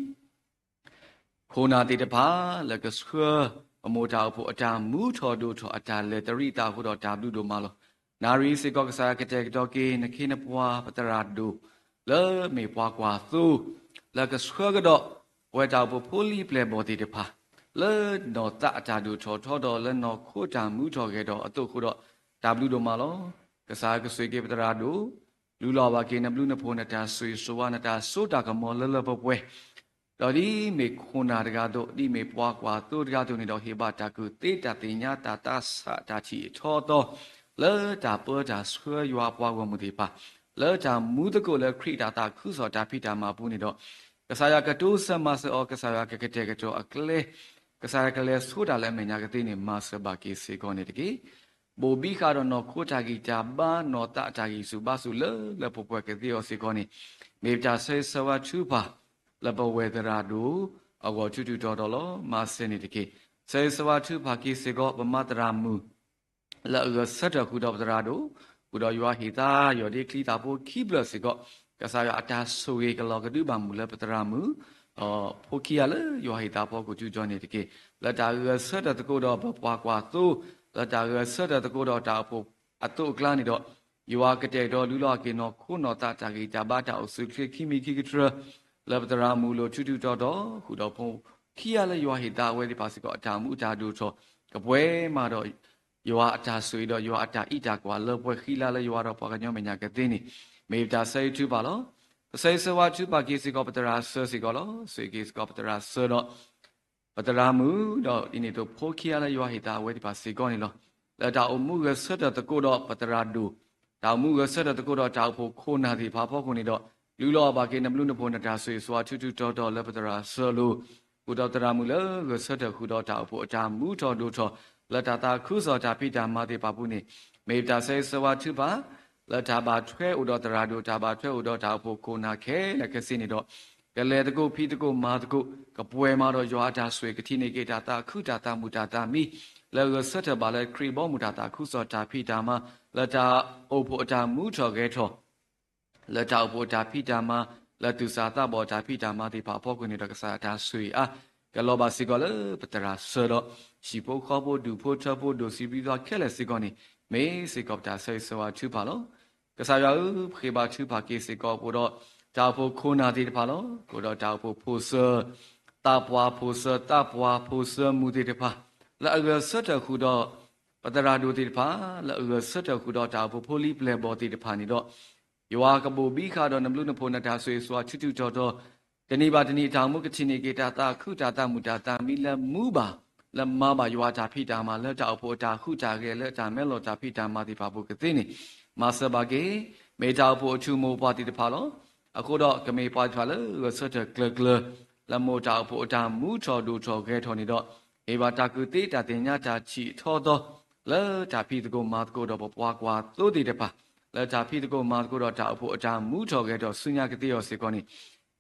ခိၣ်နၢ်သ့ၣ်တဖၣ် လၢကဆှၢ ပမိၢ်တၢ်အိၣ်ဖှိၣ်အတၢ်မူထီၣ်ဒိၣ်ထီၣ်အတၢ်လဲၤတရံးသးအဃိဒီးတၢ်ဘျုးဒိၣ်မးလီၤ. နၣ်ရံၣ်စ့ၢ်ကီး ကစၢ်ယွၤကတဲာ်ကတီၤက့ၤ နခ့နပှၤပသရၣ်ဒိၣ် လၢမ့ၢ်ပှၤကွၢ်သိ လၢကဆှၢကဒီး ပဝဲတၢ်အိၣ်ဖှိၣ်ဖိလံၤပျဲၢ်ဘီၣ်သ့ၣ်တဖၣ် လၢနီၢ်သးအတၢ်ဒိၣ်ထီၣ်ထီဒီးလၢနီၢ်ခိတၢ်မူထီၣ်ဂဲၤထီၣ်အသိးအဃိဒီး တၢ်ဘျုးဒိၣ်မးလီၤ. ကစၢ်ကဆိၣ်ဂ့ၤက့ၤပသရၣ်ဒိၣ်, လူလီၤဘၣ်က့ၤနဘျုးနဖှိၣ် နတၢ်ဆိၣ်ဂ့ၤဆိၣ်ဝါ နတၢ်စိတၢ်ကမီၤလၢလၢပှဲၤပှဲၤ, ဒီးဒ်မ့ၢ်ခိၣ်နၢ်တဂၤအသိး ဒ်မ့ၢ်ပှၤကွၢ်သိတဂၤအသိးန့ၣ်ဒီး ဟ့ၣ်ဘၣ်တၢ်ကူၣ်သ့တၢ်သ့ၣ်ညါ တၢ်သးဆးတၢ်ထံၣ်အထီအသီ လၢတၢ်ပၢတၢ်ဆှၢယွၤအပှၤဂီၢ်မုၢ်သ့ၣ်တဖၣ် လၢတၢ်မူသကိးလၢခရံာ်တၢ်သးခုကစီၣ်တၢ်ဖံးတၢ်မၤအပူၤန့ၣ်ဒီး, ကစၢ်ယွၤကတိစၢၤမၤစၢၤအီၤ, ကစၢ်ယွၤကကတဲာ်ကတီၤအကျဲ, ကစၢ်ယွၤကလဲၤဆိတၢ်လၢအမဲာ်ညါကသ့န့ၣ် မၤစၢၤဘၣ်က့ၤစ့ၢ်ကီးန့ၣ်တက့ၢ်. ဘိၣ်ဘံဃာ်ဒီးနီၢ်ခိတၢ်ဂံၢ်တၢ်ဘါ နီၢ်သးတၢ်ဂံၢ်ဆူၣ်ဘါဆူၣ်လၢလၢပှဲၤပှဲၤကသ့အီၤစ့ၢ်ကီးန့ၣ်, မ့ၢ်ပတၢ်ဆၢဂ့ၤဆၢဝါထုကဖၣ် လၢပဝဲၢ်သရၣ်ဒိၣ်အဂီၢ် ထူးထူးတီၤတီၤလီၤ. မၤစၢၤန့ၣ်တက့ၢ်. ဆၢဂ့ၤဆၢဝါထုကဖၣ်က့ၤစ့ၢ်ကီး ပမၤသရၣ်မုၣ် လၢအဂဲၤဆၢထၢၣ်ဃုာ်ဒီးပသရၣ်ဒိၣ်, ဃုာ်ဒီးယွၤဟ့ၣ်သါ ယွၤဒ့ချံသးဖိခံဖျၢၣ်စ့ၢ်ကီး, ကစၢ်ယွၤအတၢ်ဆိၣ်ဂ့ၤကလီၤကဒုဘၣ်မုၢ်လၢပသရၣ်မုၣ် ဒီးဖိခံဂၤလၢယွၤဟ့ၣ်သါအဖီခိၣ်ထူးထူးတီၤတီၤန့ၣ်တက့ၢ်. လၢတၢ်ဂဲၤဆၢထၢၣ်သကိးဒီးပပှၤကွၢ်သိ, လၢတၢ်ဂဲၤဆၢထၢၣ်သကိးဒီးတၢ်အိၣ်ဖှိၣ်အသိးအကျါန့ၣ်ဒီး, ယွၤကတဲာ်ကတီၤလူလီၤက့ၤနီၢ်ခိနီၢ်သးတၢ်ဂံၢ်တၢ်ဘါ တၢ်အိၣ်ဆူၣ်ချ့ခံမံၤခံကတြၢၤ လၢပသရၣ်မုၣ်အလိၤ ထူးထူးတီၤတီၤ, ဃုာ်ဒီးဖိခံဂၤလၢယွၤဟ့ၣ်သါအဝဲသ့ၣ်တဖၣ်စ့ၢ်ကီး အတၢ်မူအတၢ်ဒိၣ်ထီၣ် ကပှဲၤမးဒီး ယွၤအတၢ်ဆိၣ်ဂ့ၤဒီးယွၤအတၢ်အံးတၢ်ကွၢ်လၢပှဲၤဃံလၤလၢယွၤဒီးပှၤကညီမဲာ်ညါကသ့န့ၣ်, မ့ၢ်ပတၢ်ဆၢဂ့ၤထုကဖၣ်လီၤ. ပဆၢဂ့ၤဆၢဝါထုကဖၣ်က့ၤစ့ၢ်ကီးပသရၣ်စၢၤစ့ၢ်ကီးလီၤ. ဆိၣ်ဂ့ၤက့ၤစ့ၢ်ကီးပသရၣ်စၢၤဒီး ပသရၣ်မုၣ်, ဒီးဒ်န့ၣ်အသိးဖိခံဂၤလၢယွၤဟ့ၣ်သါအဝဲသ့ၣ်တဖၣ်စ့ၢ်ကီးန့ၣ်လီၤ. လၢတၢ်အိၣ်မူဂဲၤဆၢထၢၣ်သကိးဒီးပသရၣ်ဒိၣ်, တၢ်အိၣ်မူဂဲၤဆၢထၢၣ်သကိးဒီးတၢ်အိၣ်ဖှိၣ်ခိၣ်နၢ်သ့ၣ်တဖၣ်အဖီခိၣ်န့ၣ်ဒီး, လူလီၤဘၣ်က့ၤနဘျုးနဖှိၣ် နတၢ်ဆိၣ်ဂ့ၤဆိၣ်ဝါထူးထူးတီၤတီၤလၢပသရၣ်စၢၤအလိၤ, ဃုာ်ဒီးသရၣ်မုၣ်လၢဂဲၤဆၢထၢၣ်ဃုာ်ဒီးတၢ်အိၣ်ဖှိၣ်အတၢ်မူထီၣ်ဒိၣ်ထီၣ် လၢတၢ်သးခုကစီၣ်တၢ်ဖံးတၢ်မၤသ့ၣ်တဖၣ်အပူၤန့ၣ်, မ့ၢ်ပတၢ်ဆၢဂ့ၤဆၢဝါထုကဖၣ် လၢတၢ်ဘၣ်ထွဲအိၣ်ဒီးသရၣ်ဒိၣ် တၢ်ဘၣ်ထွဲအိၣ်ဒီးတၢ်အိၣ်ဖှိၣ်ခိၣ်နၢ်ခဲလၢာ်ခဲဆ့န့ၣ်ဒီး, ကလဲၤသကိးဖံးသကိးမၤသကိး ကပှဲၤမးဒီးယွၤအတၢ်ဆိၣ်ဂ့ၤ ကထံၣ်န့ၢ်က့ၤတၢ်သးခုတၢ်သးမုာ်တၢ်သးမံ လၢဂဲၤဆၢထၢၣ်ဘၣ်လၢခရံာ်ဘီမုၢ်တၢ်သးခုကစီၣ်တၢ်ဖံးတၢ်မၤ လၢတၢ်အိၣ်ဖှိၣ်အတၢ်မူထီၣ်ဂဲၤထီၣ် လၢတၢ်အိၣ်ဖှိၣ်အတၢ်ဖံးတၢ်မၤ လၢသူၣ်စၢ်သးဘီၣ်အတၢ်ဖံးတၢ်မၤသ့ၣ်တဖၣ်အဖီခိၣ်န့ၣ်ဒီး ကစၢ်ယွၤအတၢ်ဆိၣ်ဂ့ၤအါ ကလီၤဘၣ်စ့ၢ်ကီးလၢပသရၣ်စၢၤဒီး ဟံၣ်ဖိဃီဖိ ဒူၣ်ဖိထၢဖိ ဒိၣ်စံးဘျုးသီခဲလၢာ်စ့ၢ်ကီးန့ၣ် မ့ၢ်စ့ၢ်ကီးပတၢ်ဆၢဂ့ၤဆၢဝါထုကဖၣ်လီၤ. ကစၢ်ယွၤဧၢ, ပဃ့ဘါထုကဖၣ်က့ၤစ့ၢ်ကီးပအိၣ်ဒီး တၢ်အိၣ်ဖှိၣ်ခိၣ်နၢ်သ့ၣ်တဖၣ်လီၤ. ပအိၣ်ဒီးတၢ်အိၣ်ဖှိၣ်ဖိၣ်စၢၤ သးပှၢ်ဖိၣ်စၢၤ သးပှၢ်ဖိၣ်စၢၤမုၣ်သ့ၣ်တဖၣ် လၢအဂဲၤဆၢထၢၣ်ဃုာ်ဒီး ပသရၣ်ဒိၣ်သ့ၣ်တဖၣ် လၢအဂဲၤဆၢထၢၣ်ဃုာ်ဒီးတၢ်အိၣ်ဖှိၣ်ဖိလံၤပျဲၢ်ဘီၣ်သ့ၣ်တဖၣ်န့ၣ်ဒီး ယွၤကဘိၣ်ဘံဃာ်ဒီးနဘျုးနဖှိၣ် နတၢ်ဆိၣ်ဂ့ၤဆိၣ်ဝါထူးထူးတီၤတီၤ, တနံၤဘၣ်တနံၤအတၢ်အိၣ်မူကထံၣ်န့ၢ်က့ၤတၢ်သးခုတၢ်သးမုာ်တၢ်သးမံလၢမူဘၣ် လၢမၤဘၣ်ယွၤအတၢ်ဖံးတၢ်မၤ လၢတၢ်အိၣ်ဖှိၣ်အတၢ်ဟူးတၢ်ဂဲၤ လၢတၢ်မဲလီၤတၢ်ဖံးတၢ်မၤသ့ၣ်တဖၣ်အပူၤကသ့န့ၣ် မၤစၢၤဘၣ်က့ၤ မ့ၢ်တၢ်အိၣ်ဖှိၣ်အထူၣ်မိၢ်ပှၢ်သ့ၣ်တဖၣ်လီၤ. အဃိဒီးကမ့ၢ်ပှၤသ့ၣ်တဖၣ်လၢဂဲၤဆၢထၢၣ်ကျၢၤကျၢၤ လၢမိၢ်တၢ်အိၣ်ဖှိၣ်အတၢ်မူထီၣ်ဒိၣ်ထီၣ်ဂဲၤထီၣ်န့ၣ်ဒီး ဟ့ၣ်ဘၣ်တၢ်ကူၣ်သ့တၢ်သ့ၣ်ညါတၢ်ထံၣ်အထီအသီ လၢတၢ်ဖံးသကိးမၤသကိးဒီးပပှၤကွၢ်သိသ့ၣ်တဖၣ် လၢတၢ်ဖံးသကိးမၤသကိးဒီးတၢ်အိၣ်ဖှိၣ်အတၢ်မူထီၣ်ဂဲၤထီၣ်ဆူညါကသ့အီၤစ့ၢ်ကီးန့ၣ်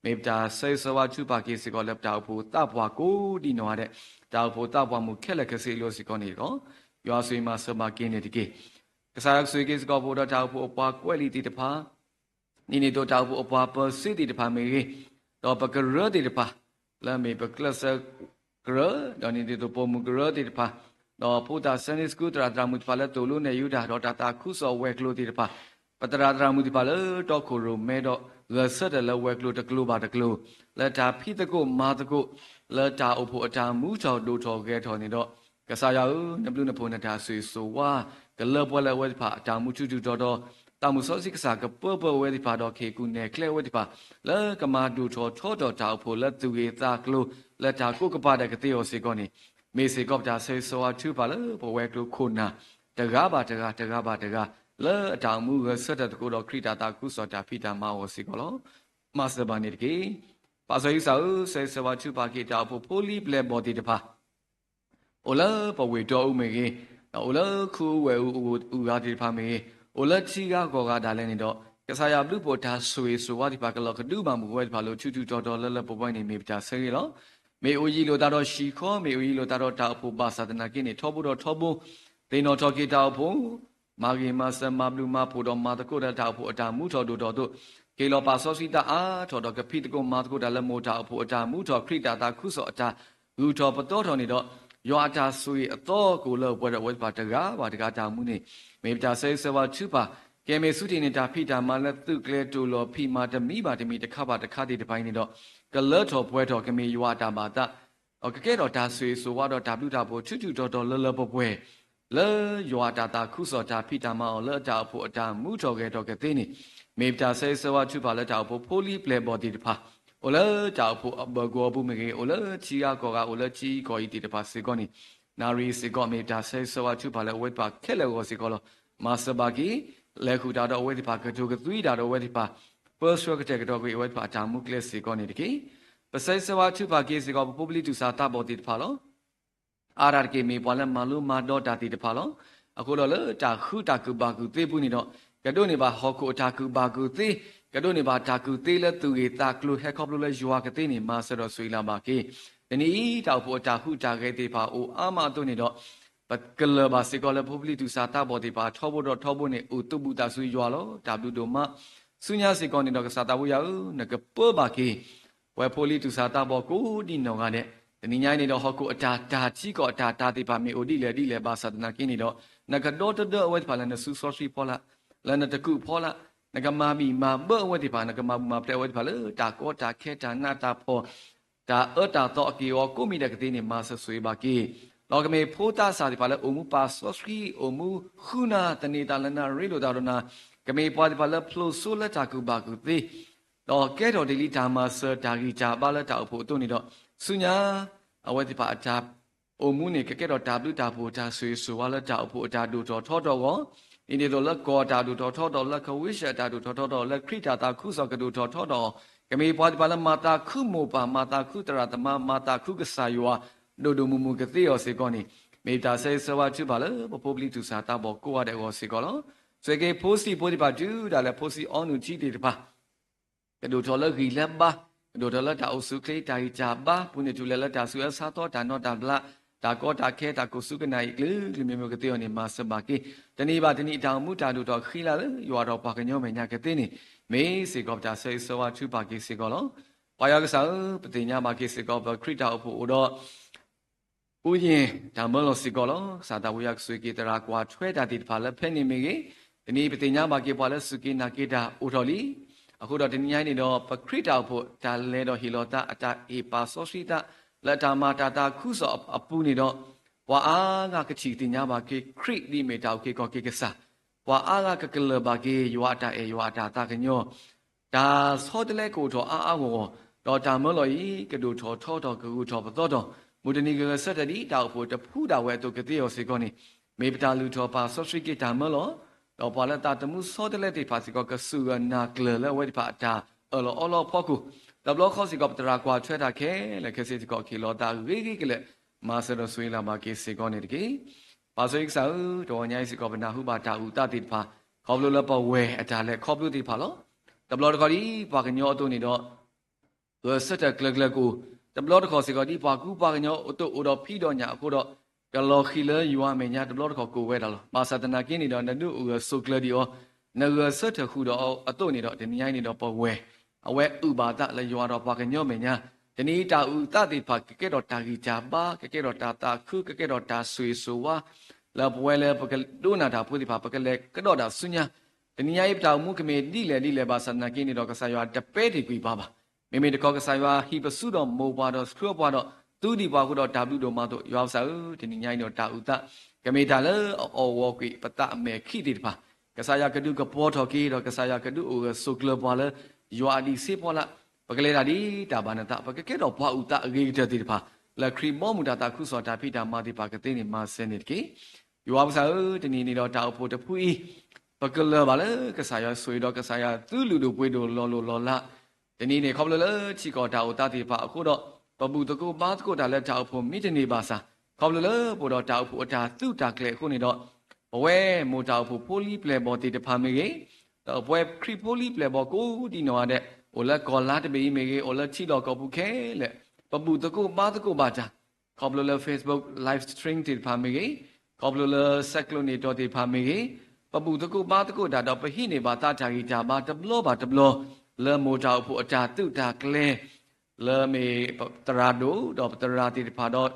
မ့ၢ်ပတၢ်ဆၢဂ့ၤဆၢဝါထုကဖၣ်က့ၤစ့ၢ်ကီးလၢပတၢ်အိၣ်ဖှိၣ်သးပှၢ်ကိးဒံနီၢ်ဂၤဒဲး, တၢ်အိၣ်ဖှိၣ်သးပှၢ်မုၣ်ခဲလၢာ်ခဲဆ့အလိၤစ့ၢ်ကီးန့ၣ်တက့ၢ်. ယွၤဆိၣ်ဂ့ၤမၤစၢၤဘၣ်က့ၤန့ၣ်တက့ၢ်. ကစၢ်ယွၤကဆိၣ်ဂ့ၤက့ၤစ့ၢ်ကီးပအိၣ်ဒီးတၢ်အိၣ်ဖှိၣ်အပှၤကွဲးလံာ်သ့ၣ်တဖၣ် ဒ်န့ၣ်အသိးတၢ်အိၣ်ဖှိၣ်အပှၤပၢၤစ့သ့ၣ်တဖၣ်မ့ၢ်ဂ့ၤ, ဒီးပကရၢသ့ၣ်တဖၣ် လၢမ့ၢ်ပကျဲးစၢးကရၢ, ဒီးဒ်န့ၣ်အသိးပိာ်မုၣ်ကရၢသ့ၣ်တဖၣ်, ဒီးဖိသၣ် Sunday School သရၣ်သရၣ်မုၣ်တဖၣ်လၢသိၣ်လိနဲၣ်ယူဒၤ ဒီးတၢ်သးခုကစီၣ်ဝဲၤကျိၤသ့ၣ်တဖၣ်, ပသရၣ်သရၣ်မုၣ်သ့ၣ်တဖၣ်လၢတီခိၣ်ရိၣ်မဲဒီး ဂဲၤဆၢထၢၣ်လၢဝဲၤကျိၤတကျိၤဘၣ်တကျိၤ, လၢတၢ်ဖံးသကိးမၤသကိး, လၢတၢ်အိၣ်ဖှိၣ်အတၢ်မူထီၣ်ဒိၣ်ထီၣ်ဂဲၤထီၣ်န့ၣ်ဒီး, ကစၢ်ယွၤဧၢ, နဘျုးနဖှိၣ်နတၢ်ဆိၣ်ဂ့ၤဆိၣ်ဝါ ကလၢပှဲၤလၢအဝဲသ့ၣ်တဖၣ်အတၢ်မူထူးထူးတီၤတီၤ သးမုၣ်စီဆှံကစၢ်ကပၢပၢအဝဲသ့ၣ်တဖၣ်ဒီး ကဟ့ၣ်ကူၣ်နဲၣ်ကျဲအဝဲသ့ၣ်တဖၣ် လၢကမၤဒိၣ်ထီၣ်ထီထီၣ်တၢ်အိၣ်ဖှိၣ်လၢသူၣ်ဂ့ၤသးကျိၤ လၢတၢ်ကိးကပၤဒၣ်ကသ့အီၤစ့ၢ်ကီးန့ၣ် မ့ၢ်စ့ၢ်ကီးပတၢ်ဆၢဂ့ၤဆၢဝါထုကဖၣ်လၢပဝဲၤကျိၤခိၣ်နၢ် တဂၤဘၣ်တဂၤ တဂၤဘၣ်တဂၤ လၢအတၢ်အိၣ်မူဂဲၤဆၢထၢၣ်သကိးဒီးခရံာ်တၢ်သးခုကစီၣ်တၢ်ဖံးတၢ်မၤအဂီၢ်စ့ၢ်ကီးလီၤ. မၤစၢၤဘၣ်န့ၣ်တက့ၢ်. ပၢ်စီဆှံကစၢ်ဧၢ, ဆၢဂ့ၤဆၢဝါထုကဖၣ်က့ၤတၢ်အိၣ်ဖှိၣ်ဖိလံၤပျဲၢ်ဘီၣ်သ့ၣ်တဖၣ် အိၣ်လၢပဝ့ၢ်တီအူမ့ၢ်ဂ့ၤ, ဒီးအိၣ်လၢခူဝ့ၢ်အူအူဂၤသ့ၣ်တဖၣ်မ့ၢ်ဂ့ၤ, အိၣ်လၢထံဂၤကီၢ်ဂၤဒၣ်လဲာ်န့ၣ်ဒီး ကစၢ်ယွၤဘျုးဖှိၣ်တၢ်ဆိၣ်ဂ့ၤဆိၣ်ဝါသ့ၣ်တဖၣ် ကလီၤကဒုဘၣ်မုၢ်ဝဲသ့ၣ်တဖၣ်လၢထူထူတီၤတီၤလၢလၢပှဲၤပှဲၤန့ၣ် မ့ၢ်ပတၢ်ဆၢဂ့ၤလီၤ. မ့ၢ်အိၣ်ယံၤလိာ်သးဒီးဟံၣ်ဃီ, မ့ၢ်အိၣ်ယံၤလိာ်သးဒီးတၢ်အိၣ်ဖှိၣ်ဘၣ်ဆၣ်သနာ်က့န့ၣ် ထီဘိဒီးထီဘိ သ့ၣ်နီၣ်ထီၣ်က့ၤတၢ်အိၣ်ဖှိၣ် မၤဂ့ၤမၤစၢၤ မၤဘျုးမၤဖှိၣ်ဒီးမၤသကိးတၢ်လၢတၢ်အိၣ်ဖှိၣ်အတၢ်မူထီၣ်ဒိၣ်ထီၣ်အသိး, ကဟ့ၣ်လီၤပာ်စီဆှံတၢ်အါထီၣ်ဒီးကဖံးသကိးမၤသကိးတၢ်လၢမိၢ်တၢ်အိၣ်ဖှိၣ်အတၢ်မူထီၣ် ခရံာ်တၢ်သးခုကစီၣ်အတၢ်ဂုၢ်ထီၣ်ပသီထီၣ်န့ၣ်ဒီး ယွၤအတၢ်ဆိၣ်ဂ့ၤအသီကအိၣ်လၢပှဲၤဒီးအဝဲသ့ၣ်တဖၣ်တဂၤဘၣ်တဂၤတၢ်အိၣ်မူန့ၣ် မ့ၢ်ပတၢ်ဆၢဂ့ၤဆၢဝါထုကဖၣ်, ကဲမ့ၢ်ဆူထံၣ်န့ၣ် တၢ်ဖံးတၢ်မၤလၢသုးကျဲၤတိၢ်လီၤဖံးမၤတမံၤဘၣ်တမံၤတခါဘၣ်တခါသ့ၣ်တဖၣ်အံၤန့ၣ်ဒီး ကလၢထီၣ်ပှဲၤထီၣ် ကမ့ၢ်ယွၤအတၢ်ဘၣ်သး ဒီးကကဲထီၣ်တၢ်ဆိၣ်ဂ့ၤဆိၣ်ဝါဒီးတၢ်ဘျုးတၢ်ဖှိၣ်ထူထူတီၤတီၤလၢလၢပှဲၤပှဲၤ လၢယွၤအတၢ်သးခုကစီၣ်တၢ်ဖံးတၢ်မၤအီၤလၢအတၢ်အိၣ်ဖှိၣ်အတၢ်မူထီၣ်ဂဲၤထီၣ်ကသ့န့ၣ် မ့ၢ်ပတၢ်ဆၢဂ့ၤဆၢဝါထုကဖၣ်လၢတၢ်အိၣ်ဖှိၣ်ဖိလံၤပျဲၢ်ဘီၣ်သ့ၣ်တဖၣ် အိၣ်လၢတၢ်အိၣ်ဖှိၣ်အဘၢၣ်ကဝီၤပူၤမ့ၢ်ဂ့ၤ, အိၣ်လၢထံဂၤကီၢ်ဂၤ, အိၣ်လၢထံကီၢ်အံၤသ့ၣ်တဖၣ်စ့ၢ်ကီးန့ၣ် နၣ်ရံၣ်စ့ၢ်ကီး မ့ၢ်ပတၢ်ဆၢဂ့ၤဆၢဝါထုကဖၣ်လၢအဝဲသ့ၣ်တဖၣ်ခဲလၢာ်အဂီၢ်စ့ၢ်ကီးလီၤ. မၤစၢၤဘၣ်က့ၤ လဲၤဃုာ်တၢ်ဒီးအဝဲသ့ၣ်တဖၣ်, ကတိၤကသွံတၢ်ဒီးအဝဲသ့ၣ်တဖၣ်, ပၢဆှၢကတဲာ်ကတီၤကွံာ်အဝဲသ့ၣ်တဖၣ်အတၢ်မူကျဲစ့ၢ်ကီးန့ၣ်တက့ၢ်. ပဆၢဂ့ၤဆၢဝါထုကဖၣ်က့ၤစ့ၢ်ကီး ပဖိပလံၤသူၣ်စၢ်သးဘီၣ်သ့ၣ်တဖၣ်လီၤ. အါတက့ၢ်မ့ၢ်ပှၤလၢမၤလိမၤဒိးတၢ်သ့ၣ်တဖၣ်လီၤ. အဃိဒီးလၢတၢ်ဃုတၢ်ကူၣ်ဘၣ်ကူၣ်သ့ပူၤန့ၣ်ဒီး ကဒိးန့ၢ်ဘၣ်ဟီၣ်ခိၣ်အတၢ်ကူၣ်ဘၣ်ကူၣ်သ့, ကဒိးန့ၢ်ဘၣ်တၢ်ကူၣ်သ့လၢသူၣ်ဂ့ၤသးကျိၤ ဟဲခီဖျိလၢယွၤကသ့န့ၣ် မၤစၢၤဒီးဆိၣ်ဂ့ၤလၢ်ဘၣ်က့ၤ. တနံၤအံၤ တၢ်အိၣ်ဖှိၣ်အတၢ်ဟူးတၢ်ဂဲၤသ့ၣ်တဖၣ်အိၣ်အါမးအသိးန့ၣ်ဒီး ပကလၢၤဘၣ်စ့ၢ်ကီးလၢပဖိပလံၤသူၣ်စၢ်သးဘီၣ်သ့ၣ်တဖၣ် ထီဘိဒီးထီဘိန့ၣ် အိၣ်သူၣ်ဘူးသးဆူယွၤလီၤ. တၢ်ဘျုးဒိၣ်မး ဆူညါစ့ၢ်ကီးန့ၣ်ဒီး ကစၢ်သးဝံယၤဧၢ, နကပၢဘၣ်က့ၤ ပဝဲဖိလံၤသူၣ်စၢ်သးဘီၣ်ကိးဒံနီၢ်ဂၤဒဲး, တနံၤညါအံၤန့ၣ်ဒီး ဟီၣ်ခိၣ်အတၢ်တၢ်ထံကီၢ်အတၢ်တၢ်သ့ၣ်တဖၣ်မ့ၢ်အိၣ်ဒ်လဲၣ်ဒ်လဲၣ်ဘၣ်ဆၣ်သနာ်က့န့ၣ်ဒီး နကဒီတဒၢအဝဲသ့ၣ်တဖၣ်လၢနစုစီဆှံဖီလာ်, လၢနတကုးဖီလာ်, နကမၤဘံၣ်မၤဘၢအဝဲသ့ၣ်တဖၣ်, နကမၤဘူၣ်မၤဖျဲးအဝဲသ့ၣ်တဖၣ်လၢတၢ်ကီတၢ်ခဲ တၢ်နးတၢ်ဖှီၣ် တၢ်အၢတၢ်သီအက့ၢ်အဂီၤကိးမံၤဒဲးကသ့န့ၣ် မၤစၢၤဆိၣ်ဂ့ၤဘၣ်က့ၤ, ဒီးကမ့ၢ်ဖိသးစၢ်သ့ၣ်တဖၣ်လၢအိၣ်မူပာ်စီဆှံ အိၣ်မူဃုနၤ သန့ၤသးလၢနၤ ရ့လိာ်သးဒီးနၤ, ကမ့ၢ်ပှၤသ့ၣ်တဖၣ်လၢဖျိးစိလၢတၢ်ကူၣ်ဘၣ်ကူၣ်သ့ ဒီးကဲထီၣ်ဒ်လံတၢ်မၤစၢၤတၢ်ဂံၢ်တၢ်ဘါလၢတၢ်အိၣ်ဖှိၣ်အသိးန့ၣ်ဒီး ဆူညါ အဝဲသ့ၣ်တဖၣ်အတၢ်အိၣ်မူန့ၣ် ကကဲထီၣ်တၢ်ဘျုးတၢ်ဖှိၣ်တၢ်ဆိၣ်ဂ့ၤဆိၣ်ဝါလၢတၢ်အိၣ်ဖှိၣ်အတၢ်ဒိၣ်ထီၣ်ထီထီၣ်အဂီၢ်, ဒ်န့ၣ်အသိးလၢကီၢ်အတၢ်ဒိၣ်ထီၣ်ထီထီၣ် လၢကဝံးစဲးအတၢ်ဒိၣ်ထီၣ်ထီထီၣ် လၢခရံာ်တၢ်သးခုကစီၣ်ကဒိၣ်ထီၣ်ထီထီၣ်အီၤ, ကမ့ၢ်ပှၤသ့ၣ်တဖၣ်လၢမၤသးခုမိၢ်ပၢ် မၤသးခုသရၣ်သမါ မၤသးခုကစၢ်ယွၤ ဒိၣ်ဒိၣ်မုၢ်မုၢ်ကသ့အီၤစ့ၢ်ကီးန့ၣ် မ့ၢ်တၢ်ဆၢဂ့ၤဆၢဝါထုကဖၣ်လၢပဖိပလံၤသူၣ်စၢ်သးဘီၣ်ကိးဂၤဒဲးအဂီၢ်စ့ၢ်ကီးလီၤ. ဆိၣ်ဂ့ၤက့ၤဖိဆံးဖိသ့ၣ်တဖၣ်တုၤဒၣ်လဲာ် ဖိဆံးအီနုၢ်ထံသ့ၣ်တဖၣ် ကဒိၣ်ထီၣ်လၢဂံၢ်လၢဘါ, ကဒိၣ်ထီၣ်လၢတၢ်အိၣ်ဆူၣ်အိၣ်ချ့ တၢ်ဂံၢ်တၢ်ဘါ ပူၤန့ၣ်ထူၣ်ဖျဲးလၢတၢ်ဆူးအၢဆါသီ တၢ်နီၢ်တၢ်ဘျး တၢ်ကီတၢ်ခဲ တၢ်ကိၢ်ဆူၣ်ကနၣ်အံၤ ကလုာ်ကလုာ်မံၤမံၤကသ့အီၤန့ၣ် မၤစၢၤဘၣ်က့ၤ, တနံၤဘၣ်တနံၤအတၢ်အိၣ်မူတၢ်ဒိၣ်ထီၣ်ဃံလၤလၢယွၤဒီးပှၤကညီမဲာ်ညါကသ့န့ၣ် မ့ၢ်စ့ၢ်ကီးပတၢ်ဆၢဂ့ၤဆၢဝါထုကဖၣ်က့ၤစ့ၢ်ကီးလီၤ. ပၢ်ယွၤကစၢ်ဧၢ, ပသ့ၣ်ညါဘၣ်က့ၤစ့ၢ်ကီး ပခရံာ်တၢ်အိၣ်ဖှိၣ်အိၣ်ဒီး ပူယ့ၢ်တၢ်မၢလီၤစ့ၢ်ကီးလီၤ. ကစၢ်သးဝံယွၤကဆိၣ်ဂ့ၤက့ၤသရၣ်ကွၢ်ထွဲတၢ်သ့ၣ်တဖၣ်လၢဖဲန့ၣ်မ့ၢ်ဂ့ၤ, တနံၤအံၤပသ့ၣ်ညါဘၣ်က့ၤပှၤလၢစူၢ်က့ၤနာ်က့ၤတၢ်အိၣ်ထီၣ်လံ. အဃိဒီးတနံၤညါအံၤန့ၣ်ဒီး ပခရံာ်တၢ်အိၣ်ဖှိၣ်တၢ်လဲၤဒီးဟ့ၣ်လီၤသးအတၢ်ဟ့ၣ်ပာ်စီဆှံသး လၢအတၢ်မၤတၢ်သးခုကစီၣ်အပူၤန့ၣ်ဒီး ပှၤအါဂၤကထံၣ်သ့ၣ်ညါဘၣ်က့ၤခရံာ်ဒ်အမ့ၢ်တၢ်အုၣ်က့ၤခီၣ်က့ၤကစၢ်, ပှၤအါဂၤကကလၢၤဘၣ်က့ၤ ယွၤအတၢ်အဲၣ်ယွၤအတၢ်သးကညီၤ တၢ်ဆီတလဲကအိၣ်ထီၣ်အါအါဂီၢ်ဂီၢ်, ဒီးတၢ်မၢလီၤအံၤ ကဒိၣ်ထီၣ်ထီထီၣ် ကဂုာ်ထီၣ်ပသီထီၣ်, မုၢ်တနံၤကဂဲၤဆၢထၢၣ်ဒ်တၢ်အိၣ်ဖှိၣ်တဖုဒၣ်ဝဲအသိးကသ့အီၤစ့ၢ်ကီးန့ၣ်, မ့ၢ်ပတၢ်လုၢ်ထီၣ်ပာ်စီဆှံက့ၤတၢ်မၢလီၤ, ဒီးပှၤလၢသးသမူဆီတလဲသ့ၣ်တဖၣ်စ့ၢ်ကီး ကစူၢ်ဂၢၢ်နာ်ကျၢၤလၢအဝဲသ့ၣ်တဖၣ်အတၢ်အၢၣ်လီၤအီလီၤအဖီခိၣ်, တဘျီဃီစ့ၢ်ကီး ပသရၣ်ကွၢ်ထွဲတၢ်ခဲလၢာ်ခဲဆ့စ့ၢ်ကီး ကဟ့ၣ်လီၤသးဂ့ၤဂ့ၤကလဲာ်, မၤစၢၤဒီးဆိၣ်ဂ့ၤလၢ်ဘၣ်က့ၤစ့ၢ်ကီးန့ၣ်တက့ၢ်. ပၢ်စီဆှံကစၢ်ဧၢ, တဂီၤညါအံၤစ့ၢ်ကီး ပနၢ်ဟူဘၣ်တၢ်အုၣ်သးသ့ၣ်တဖၣ် ခီဖျိလၢပဝဲၢ်အတၢ်လဲၤခီဖျိသ့ၣ်တဖၣ်လီၤ. တဘျီတခီၣ်ဒ်ပှၤကညီအသိးန့ၣ်ဒီး ဂဲၤဆၢထၢၣ်ကျၢၤကျၢၤကအိၣ်, တဘျီတခီၣ်စ့ၢ်ကီးဒ်ပှၤကူပှၤကညီအသိးအိၣ်ဒီးဖံးဒီးညၣ်အဃိဒီး ကလီၤဃံၤလၢယွၤအမဲာ်ညါ တဘျီတခီၣ်ကအိၣ်ဝဲဒၣ်လီၤ. ဘၣ်ဆၣ်သနာ်က့န့ၣ်ဒီး နဒုးအိၣ်ဂၢၢ်ဆိးကျၢၤဒံးအီၤ, နဂဲၤဆၢထၢၣ်ဃုာ်ဒီးအသိးန့ၣ်ဒီး တနံၤညါအံၤန့ၣ်ဒီးပဝဲၢ် အဝဲအုၣ်ဘၣ်သးလၢယွၤဒီးပှၤကညီမဲာ်ညါ, တနံၤအံၤတၢ်အုၣ်သးသ့ၣ်တဖၣ် ကကဲထီၣ်တၢ်ဂံၢ်တၢ်ဘါ, ကကဲထီၣ်တၢ်သးခု, ကကဲထီၣ်တၢ်ဆိၣ်ဂ့ၤဆိၣ်ဝါ လၢပဝဲလၢပကဒိကနၣ်တၢ်ဖိသ့ၣ်တဖၣ် ပကလဲၤကဒီးဒၣ်ဆူညါ, တနံၤညါအံၤပတၢ်အိၣ်မူကမ့ၢ်ဒ်လဲၣ်ဒ်လဲၣ်ဘၣ်ဆၣ်သနာ်က့န့ၣ်ဒီး ကစၢ်ယွၤတပဲတ့ၢ်ကွံာ်ပှၤဘၣ်. မ့မ့ၢ်တခီကစၢ်ယွၤဟံးပစုဒီးမိၢ်ပှၢ်ဒီးဆှၢပှၤဒီး သုဒံးပှၤအဃိဒီးတၢ်ဘျုးဒိၣ်မးအသိး ယွၤကစၢ်ဧၢ, တနံၤညါအံၤန့ၣ်ဒီးတၢ်အုၣ်သး ကမ့ၢ်တၢ်လၢအအီၣ်ဂီၤကွံာ်ပသးအမဲာ်ခံသ့ၣ်တဖၣ် ကစၢ်ယွၤကဒုးကပီၤထီၣ်က့ၤ ဒီးကစၢ်ယွၤကဒုးအိၣ်ဂၢၢ်ဆိးကျၢၤပှၤလၢ ယွၤအဒံးဆှၣ်ဖီလာ်, ပကလဲၤတၢ်ဒ်တၢ်ဘၣ်နသး, ပကကဲထီၣ်ပှၤအုၣ်သးအဂ့ၤကတၢၢ်သ့ၣ်တဖၣ် လၢခရံာ်ဘီမုၢ်တၢ်သးခုကစီၣ်တၢ်ဖံးတၢ်မၤသ့ၣ်တဖၣ်ကသ့န့ၢ်မၤစၢၤန့ၣ်တက့ၢ်. ယွၤပကစၢ်ဧၢ, တနံၤန့ၣ်ဒီးတၢ်အိၣ်ဖှိၣ်တဖုအံၤ ပကလၢၤဘၣ်လၢကစၢ်ယွၤဆိၣ်ဂ့ၤဒီးကစၢ်ယွၤသုးလုၢ်ဒိၣ်ပှ့ၤဒိၣ်လီၤလိၢ်လီၤလး, တနံၤန့ၣ် ခီဖျိလၢထံကီၢ်တၢ်အိၣ်သးသ့ၣ်တဖၣ်အဃိဒီး ပဘူၣ်သကိးဘါသကိးတၢ်လၢတၢ်အိၣ်ဖှိၣ်မ့ၢ်တန့ၢ်ဘၣ်ဆၣ်, ခီဖျိလၢပအိၣ်ဒီးတၢ်အိၣ်ဖှိၣ်အတၢ်သုးတၢ်ကျဲၤအဃိန့ၣ်ဒီး ပဝဲမိၢ်တၢ်အိၣ်ဖှိၣ်ဖိလံၤပျဲၢ်ဘီၣ်သ့ၣ်တဖၣ်မ့ၢ်ဂ့ၤ, ဒီးပဝဲခရံာ်ဖိလံၤပျဲၢ်ဘီၣ်ကိးဒံနီၢ်ဂၤဒဲး အိၣ်လၢကီၢ်လါတဘ့ၣ်အံၤမ့ၢ်ဂ့ၤ, အိၣ်လၢထံလီၢ်ကီၢ်ပူၤခဲလၢာ်, ပဘူၣ်သကိးဘါသကိးဘၣ်တၢ် ခီဖျိလၢ Facebook live stream သ့ၣ်တဖၣ်မ့ၢ်ဂ့ၤ, ခီဖျိလၢဆဲးကျိးန့ၢ်တီၢ်သ့ၣ်တဖၣ်မ့ၢ်ဂ့ၤ, ပဘူၣ်သကိးဘါသကိးတၢ်ဒီးပဟံးန့ၢ်ဘၣ်သးတၢ်ဂံၢ်တၢ်ဘါတဘျီဘၣ်တဘျီ လၢမိၢ်တၢ်အိၣ်ဖှိၣ်အတၢ်သုးတၢ်ကျဲၤ လၢမ့ၢ်သရၣ်ဒိၣ်ဒီးပသရၣ်သ့ၣ်တဖၣ်ဒီး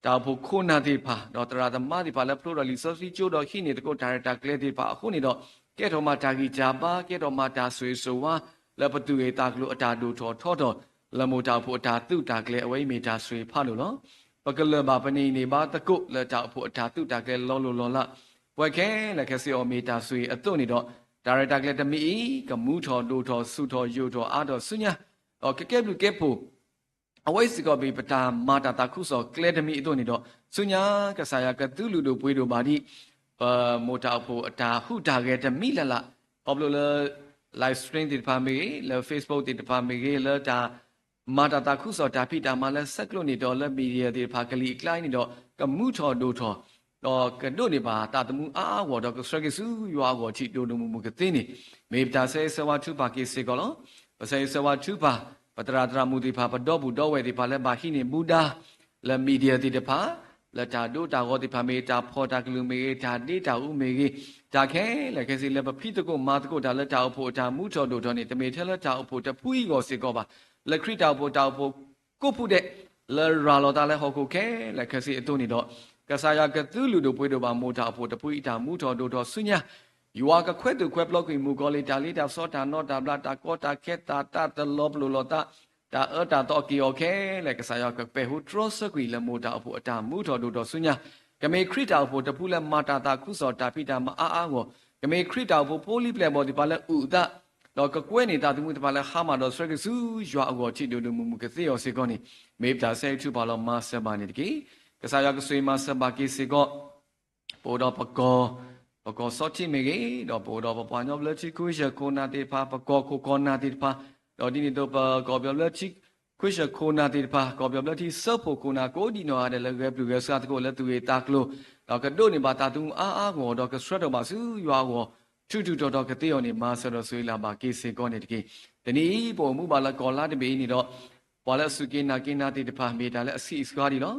တၢ်အိၣ်ဖှိၣ်ခိၣ်နၢ်သ့ၣ်တဖၣ် ဒီးသရၣ်သမါသ့ၣ်တဖၣ်လၢဖျိထီၣ်လံာ်စီဆှံကၠိဒီးဟံးန့ၢ်သကိးတၢ်ရဲၣ်တၢ်ကျဲၤသ့ၣ်တဖၣ်အဃိန့ၣ်ဒီး ကဲထီၣ်မးတၢ်ဂံၢ်တၢ်ဘါ ကဲထီၣ်မးတၢ်ဆိၣ်ဂ့ၤဆိၣ်ဝါ လၢပသူၣ်ဂ့ၤသးကျိၤအတၢ်ဒိၣ်ထီၣ်ထီထီၣ် လၢမိၢ်တၢ်အိၣ်ဖှိၣ်အတၢ်သုးတၢ်ကျဲၤ အဝဲအံၤမ့ၢ်တၢ်ဆိၣ်ဂ့ၤဖးဒိၣ်လီၤ. ပကလၢၤဘၣ်ပန့ၢ်အံၤန့ၢ်ဘါသကိးလၢတၢ်အိၣ်ဖှိၣ်အတၢ်သုးတၢ်ကျဲၤလီၤလိၢ်လီၤလး ပဝဲခဲလၢာ်ခဲဆ့အီၤမ့ၢ်တၢ်ဆိၣ်ဂ့ၤအသိးန့ၣ်ဒီး တၢ်ရဲၣ်တၢ်ကျဲၤတမံၤအံၤ ကမူထီၣ်ဒိၣ်ထီၣ်ဆူၣ်ထီၣ်ယိာ်ထီၣ်အါထီၣ် ဆူညါ ဒီးကကဲဘျုးကဲဖှိၣ် အဝဲစ့ၢ်ကီးမ့ၢ်ပတၢ်မၤတၢ်သးခုကစီၣ်ကျဲတမံၤအသိးန့ၣ်ဒီး ဆူညါကစၢ်ယွၤကသုးလုၢ်ဒိၣ်ပှ့ၤဒိၣ်ဘၣ်ဒံး ပမိၢ်တၢ်အိၣ်ဖှိၣ်အတၢ်ဟူးတၢ်ဂဲၤတမံၤလၢ်လၢ် ခီဖျိလၢ live stream သ့ၣ်တဖၣ်မ့ၢ်ဂ့ၤ, လၢ Facebook သ့ၣ်တဖၣ်မ့ၢ်ဂ့ၤ, လၢတၢ်မၤတၢ်သးခုကစီၣ်တၢ်ဖံးတၢ်မၤလၢဆဲးကျိးန့ၢ်တီၢ်လၢ media သ့ၣ်တဖၣ်ကလံၤအကျါန့ၣ်ဒီး ကမူထီၣ်ဒိၣ်ထီၣ် ဒီးကဒိးန့ၢ်ဘၣ်သးသမူအါအါဂီၢ်ဂီၢ် ဒီးကဆှၢက့ၤဆူယွၤအဂီၢ်ထံးဒိၣ်ဒိၣ်မုၢ်မုၢ်ကသ့န့ၣ် မ့ၢ်ပတၢ်ဆၢဂ့ၤဆၢဝါထုကဖၣ်က့ၤစ့ၢ်ကီးလီၤ. ပဆၢဂ့ၤဆၢဝါထုကဖၣ် ပသရၣ်သရၣ်မုၣ်သ့ၣ်တဖၣ် ပဒီပုၢ်ဒီဝဲၢ်သ့ၣ်တဖၣ်လၢဘၣ်ဟံးန့ၢ်ဘူးဒါ လၢ media သ့ၣ်တဖၣ် လၢတၢ်ဒိတၢ်ဂီၤသ့ၣ်တဖၣ်မ့ၢ်ဂ့ၤ, တၢ်ဖီၣ်တၢ်ကလုၢ်မ့ၢ်ဂ့ၤ, တၢ်ဒ့တၢ်အူမ့ၢ်ဂ့ၤ, တၢ်ခဲလၢာ်ခဲဆ့လၢပဖံးသကိးမၤသကိးတၢ်လၢတၢ်အိၣ်ဖှိၣ်အတၢ်မူထီၣ်ဒိၣ်ထီၣ်န့ၣ် တမ့ၢ်ထဲလၢတၢ်အိၣ်ဖှိၣ်တဖုအံၤအဂီၢ်စ့ၢ်ကီးဘၣ်. လၢခရံာ်တၢ်အိၣ်ဖှိၣ် တၢ်အိၣ်ဖှိၣ်ကိးဖုဒဲး လၢရၤလီၤသးလၢဟီၣ်ခိၣ်ခဲလၢာ်ခဲဆ့အသိးန့ၣ်ဒီး ကစၢ်ယွၤကသုးလုၢ်ဒိၣ်ပှ့ၤဒိၣ်ဘၣ်မိၢ်တၢ်အိၣ်ဖှိၣ်တဖုအံၤတၢ်မူထီၣ်ဒိၣ်ထီၣ်ဆူညါ ယွၤကခွဲးသူၣ်ခွဲးပျီကွံာ်မုၣ်ကီၤလံၢ် တၢ်လ့တၢ်စီတၢ်နီတၢ်ဘျး တၢ်ကီတၢ်ခဲ တၢ်သးတလီၤပလိာ်လိာ်သး တၢ်အၢတၢ်သီက့ၤအီၤခဲလၢာ် ကစၢ်ယွၤကပဲာ်ဟူတြီဆၢကွံာ်လၢမိၢ်တၢ်အိၣ်ဖှိၣ်အတၢ်မူထီၣ်ဒိၣ်ထီၣ်ဆူညါ ကမ့ၢ်ခရံာ်တၢ်အိၣ်ဖှိၣ်တဖုလၢမၤတၢ်သးခုကစီၣ်တၢ်ဖံးတၢ်မၤအါအါဂီၢ် ကမ့ၢ်ခရံာ်တၢ်အိၣ်ဖှိၣ်ဖိလံၤပျဲၢ်ဘီၣ်သ့ၣ်တဖၣ်လၢအုၣ်အသး ဒီးကကွဲန့ၢ်သးသမူသ့ၣ်တဖၣ်လၢဟါမၢ်ဒီးဆှၢက့ၤဆူယွၤအဂီၢ်ထံးဒိၣ်ဒိၣ်မုၢ်မုၢ်ကသ့အီၤစ့ၢ်ကီးန့ၣ် မ့ၢ်ပတၢ်ဆၢဂ့ၤထုကဖၣ်လီၤ မၤစၢၤဘၣ်န့ၣ်တက့ၢ်. ကစၢ်ယွၤကဆိၣ်ဂ့ၤမၤစၢၤဘၣ်က့ၤစ့ၢ်ကီး ပအိၣ်ဒီးပကီၢ် ပကီၢ်စီထံမ့ၢ်ဂ့ၤ, ဒီးပအိၣ်ဒီးပပှၤကညီဘျၢထံခဝ့ၡၢၣ်ခိၣ်နၢ်သ့ၣ်တဖၣ်, ပကီၢ်ခိၣ်ကီၢ်နၢ်သ့ၣ်တဖၣ်, ဒီးဒ်န့ၣ်အသိးပကီၢ်ပယီၤဘျၢထံခဝ့ၡၢၣ်ခိၣ်နၢ်သ့ၣ်တဖၣ်, ကီၢ်ပယီၤဘျၢထံစၢဖှိၣ်ခိၣ်နၢ်ကိးဒံနီၢ်ဂၤဒဲးလၢဂဲၤပျုၢ်ဂဲၤဆှါသကိးလၢသူၣ်ဂ့ၤသးကျိၤ, ဒီးကဒိးန့ၢ်ဘၣ်သးသမူအါအါဂီၢ်ဂီၢ် ဒီးကဆှၢထီၣ်ဘၣ်ဆူယွၤအဂီၢ် ထူးထူးတီၤတီၤကသ့အီၤန့ၣ် မၤစၢၤဒီးဆိၣ်ဂ့ၤလၢ်ဘၣ်က့ၤစ့ၢ်ကီးန့ၣ်တက့ၢ်. တနံၤအံၤ ပအိၣ်မူဘၣ်လၢကီၢ်လါတဘ့ၣ်အံၤန့ၣ်ဒီး ပှၤလၢအစူၢ်က့ၤနာ်က့ၤနၤသ့ၣ်တဖၣ် မ့ၢ်တၢ်လၢအဆံးအစှၤဒံးလီၤ.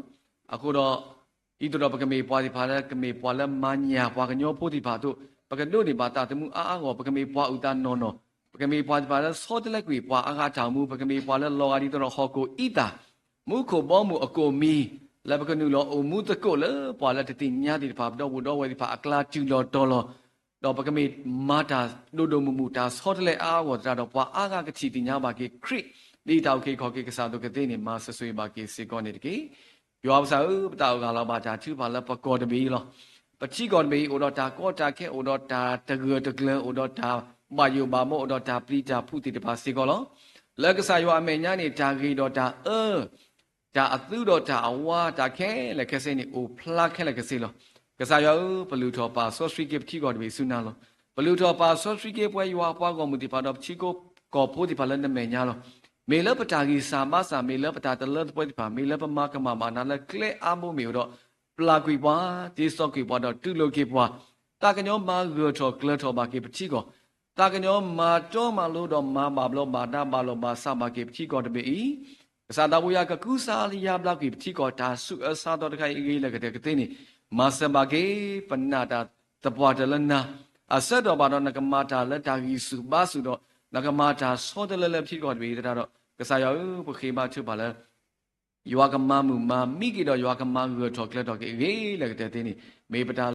အဃိဒီး ဒ်သိးဒီးပကမ့ၢ်ပှၤသ့ၣ်တဖၣ်လၢကမ့ၢ်ပှၤလၢမၤညၣ်ပှၤကညီဖိသ့ၣ်တဖၣ်အသိး, ပကဒိးန့ၢ်ဘၣ်သးသမူအါအါဂီၢ်, ပကမ့ၢ်ပှၤအုၣ်သးနီၢ်နီၢ်, ပကမ့ၢ်ပှၤသ့ၣ်တဖၣ်လၢဆီတလဲကွံာ်ပှၤအါဂၤတၢ်အိၣ်မူ, ပကမ့ၢ်ပှၤလၢလီၤဂာ်ဒ်သိးဒီးဟီၣ်ခိၣ်အံသၣ် မူခိၣ်ဘီမုၢ်အကိၣ်မံၤ လၢပကနုာ်လီၤအိၣ်မူသကိးလၢပှၤလၢတသ့ၣ်ညါသ့ၣ်တဖၣ် ပဒီပုၢ်ဒီဝဲၢ်သ့ၣ်တဖၣ်အကျါတုၤလီၤတီၤလီၤ ဒီးပကမ့ၢ်မၤတၢ်ဒိၣ်ဒိၣ်မုၢ်မုၢ် တၢ်ဆီတလဲအါအါဂီၢ်ဂီၢ်သတးဒီး ပှၤအါဂၤကထံၣ်သ့ၣ်ညါဘၣ်က့ၤခရံာ် ဒ်တၢ်အုၣ်က့ၤခီၣ်က့ၤကစၢ်အသိးကသ့န့ၣ် မၤစၢၤဆိၣ်ဂ့ၤဘၣ်က့ၤစ့ၢ်ကီးန့ၣ်တက့ၢ်. ယွၤပကစၢ်ဧၢ, ပသးအိၣ်ဂၢ်လီၤဘၣ်တၢ်ထုကဖၣ်လၢပကီၢ်တဘ့ၣ်အံၤလီၤ. ပထံကီၢ်တဘ့ၣ်အံၤ အိၣ်ဒီးတၢ်ကီတၢ်ခဲ, အိၣ်ဒီးတၢ်တဂၢၢ်တကျၢၤ, အိၣ်ဒီးတၢ်ဘၣ်ယိၣ်ဘၣ်ဘီ, အိၣ်ဒီးတၢ်ပျံၤတၢ်ဖုးသ့ၣ်တဖၣ်စ့ၢ်ကီးလီၤ. လၢကစၢ်ယွၤအမဲာ်ညါန့ၣ် တၢ်ဂ့ၤဒီးတၢ်အၢ တၢ်အသုဒီးတၢ်အဝါ တၢ်ခဲလၢာ်ခဲဆ့န့ၣ် အိၣ်ဖျါခဲလၢာ်ခဲဆ့လီၤ. ကစၢ်ယွၤဧၢ, ပလုၢ်ထီၣ်ပာ်စီဆှံက့ၤပထံကီၢ်တဘ့ၣ်ဆူနၤလီၤ. ပလုၢ်ထီၣ်ပာ်စီဆှံက့ၤပဝဲယွၤအပှၤဂီၢ်မုၢ်သ့ၣ်တဖၣ်ဒီးပထံဖိကီၢ်ဖိသ့ၣ်တဖၣ်လၢနမဲာ်ညါလီၤ. မ့ၢ်လၢပတၢ်ဂံၢ်စၢ်ဘါစၢ်, မ့ၢ်လၢပတၢ်တလၢတပှဲၤသ့ၣ်တဖၣ်, မ့ၢ်လၢပမၤကမၣ်ဘၣ်နၤလၢကျဲအါဘိမ့ၢ်အိၣ်ဒီး, ပျၢ်ကွံာ်ပှၤ, သ့စီကွံာ်ပှၤဒီးတူၢ်လိာ်က့ၤပှၤ, သးကညီၤမၤဂၢၢ်ထီၣ်ကျၢၤထီၣ်ဘၣ်က့ၤပထံကီၢ် သးကညီၤမၤတီမၤလိဒီးမၤဘၣ်ဘျီးဘၣ်ဒါဘၣ်လိာ်ဘၣ်စးဘၣ်က့ၤပထံကီၢ်တဘ့ၣ်အံၤ, ကစၢ်သးပူၤယၤကကူစါယါဘျါကွံာ်ပထံကီၢ်တၢ်ဆူးအၢဆါသီတခါအံၤအဂ့ၤလၢာ်ကတၢၢ်ကသ့န့ၣ်, မၤစၢၤဘၣ်က့ၤ ပနာ်တၢ်သပှၢ်တၢၢ်လၢနၤ, အဆၢထီၣ်ဘၣ်ဒီးနကမၤတၢ်လၢတၢ်ဂံၢ်ဆူၣ်ဘါဆူၣ်ဒီး နကမၤတၢ်ဆီတလဲလၢပထံကီၢ်တဘ့ၣ်အံၤသတးဒီး ကစၢ်ယွၤဧၢ, ပဃ့ဘါထုကဖၣ်လၢ ယွၤကမၤမုာ်မၤမံက့ၤဒီး ယွၤကမၤဂၢၢ်ထီၣ်ကျၢၤထီၣ်က့ၤအဂ့ၤလၢာ်ကတၢၢ်သ့န့ၣ်, မ့ၢ်ပတၢ်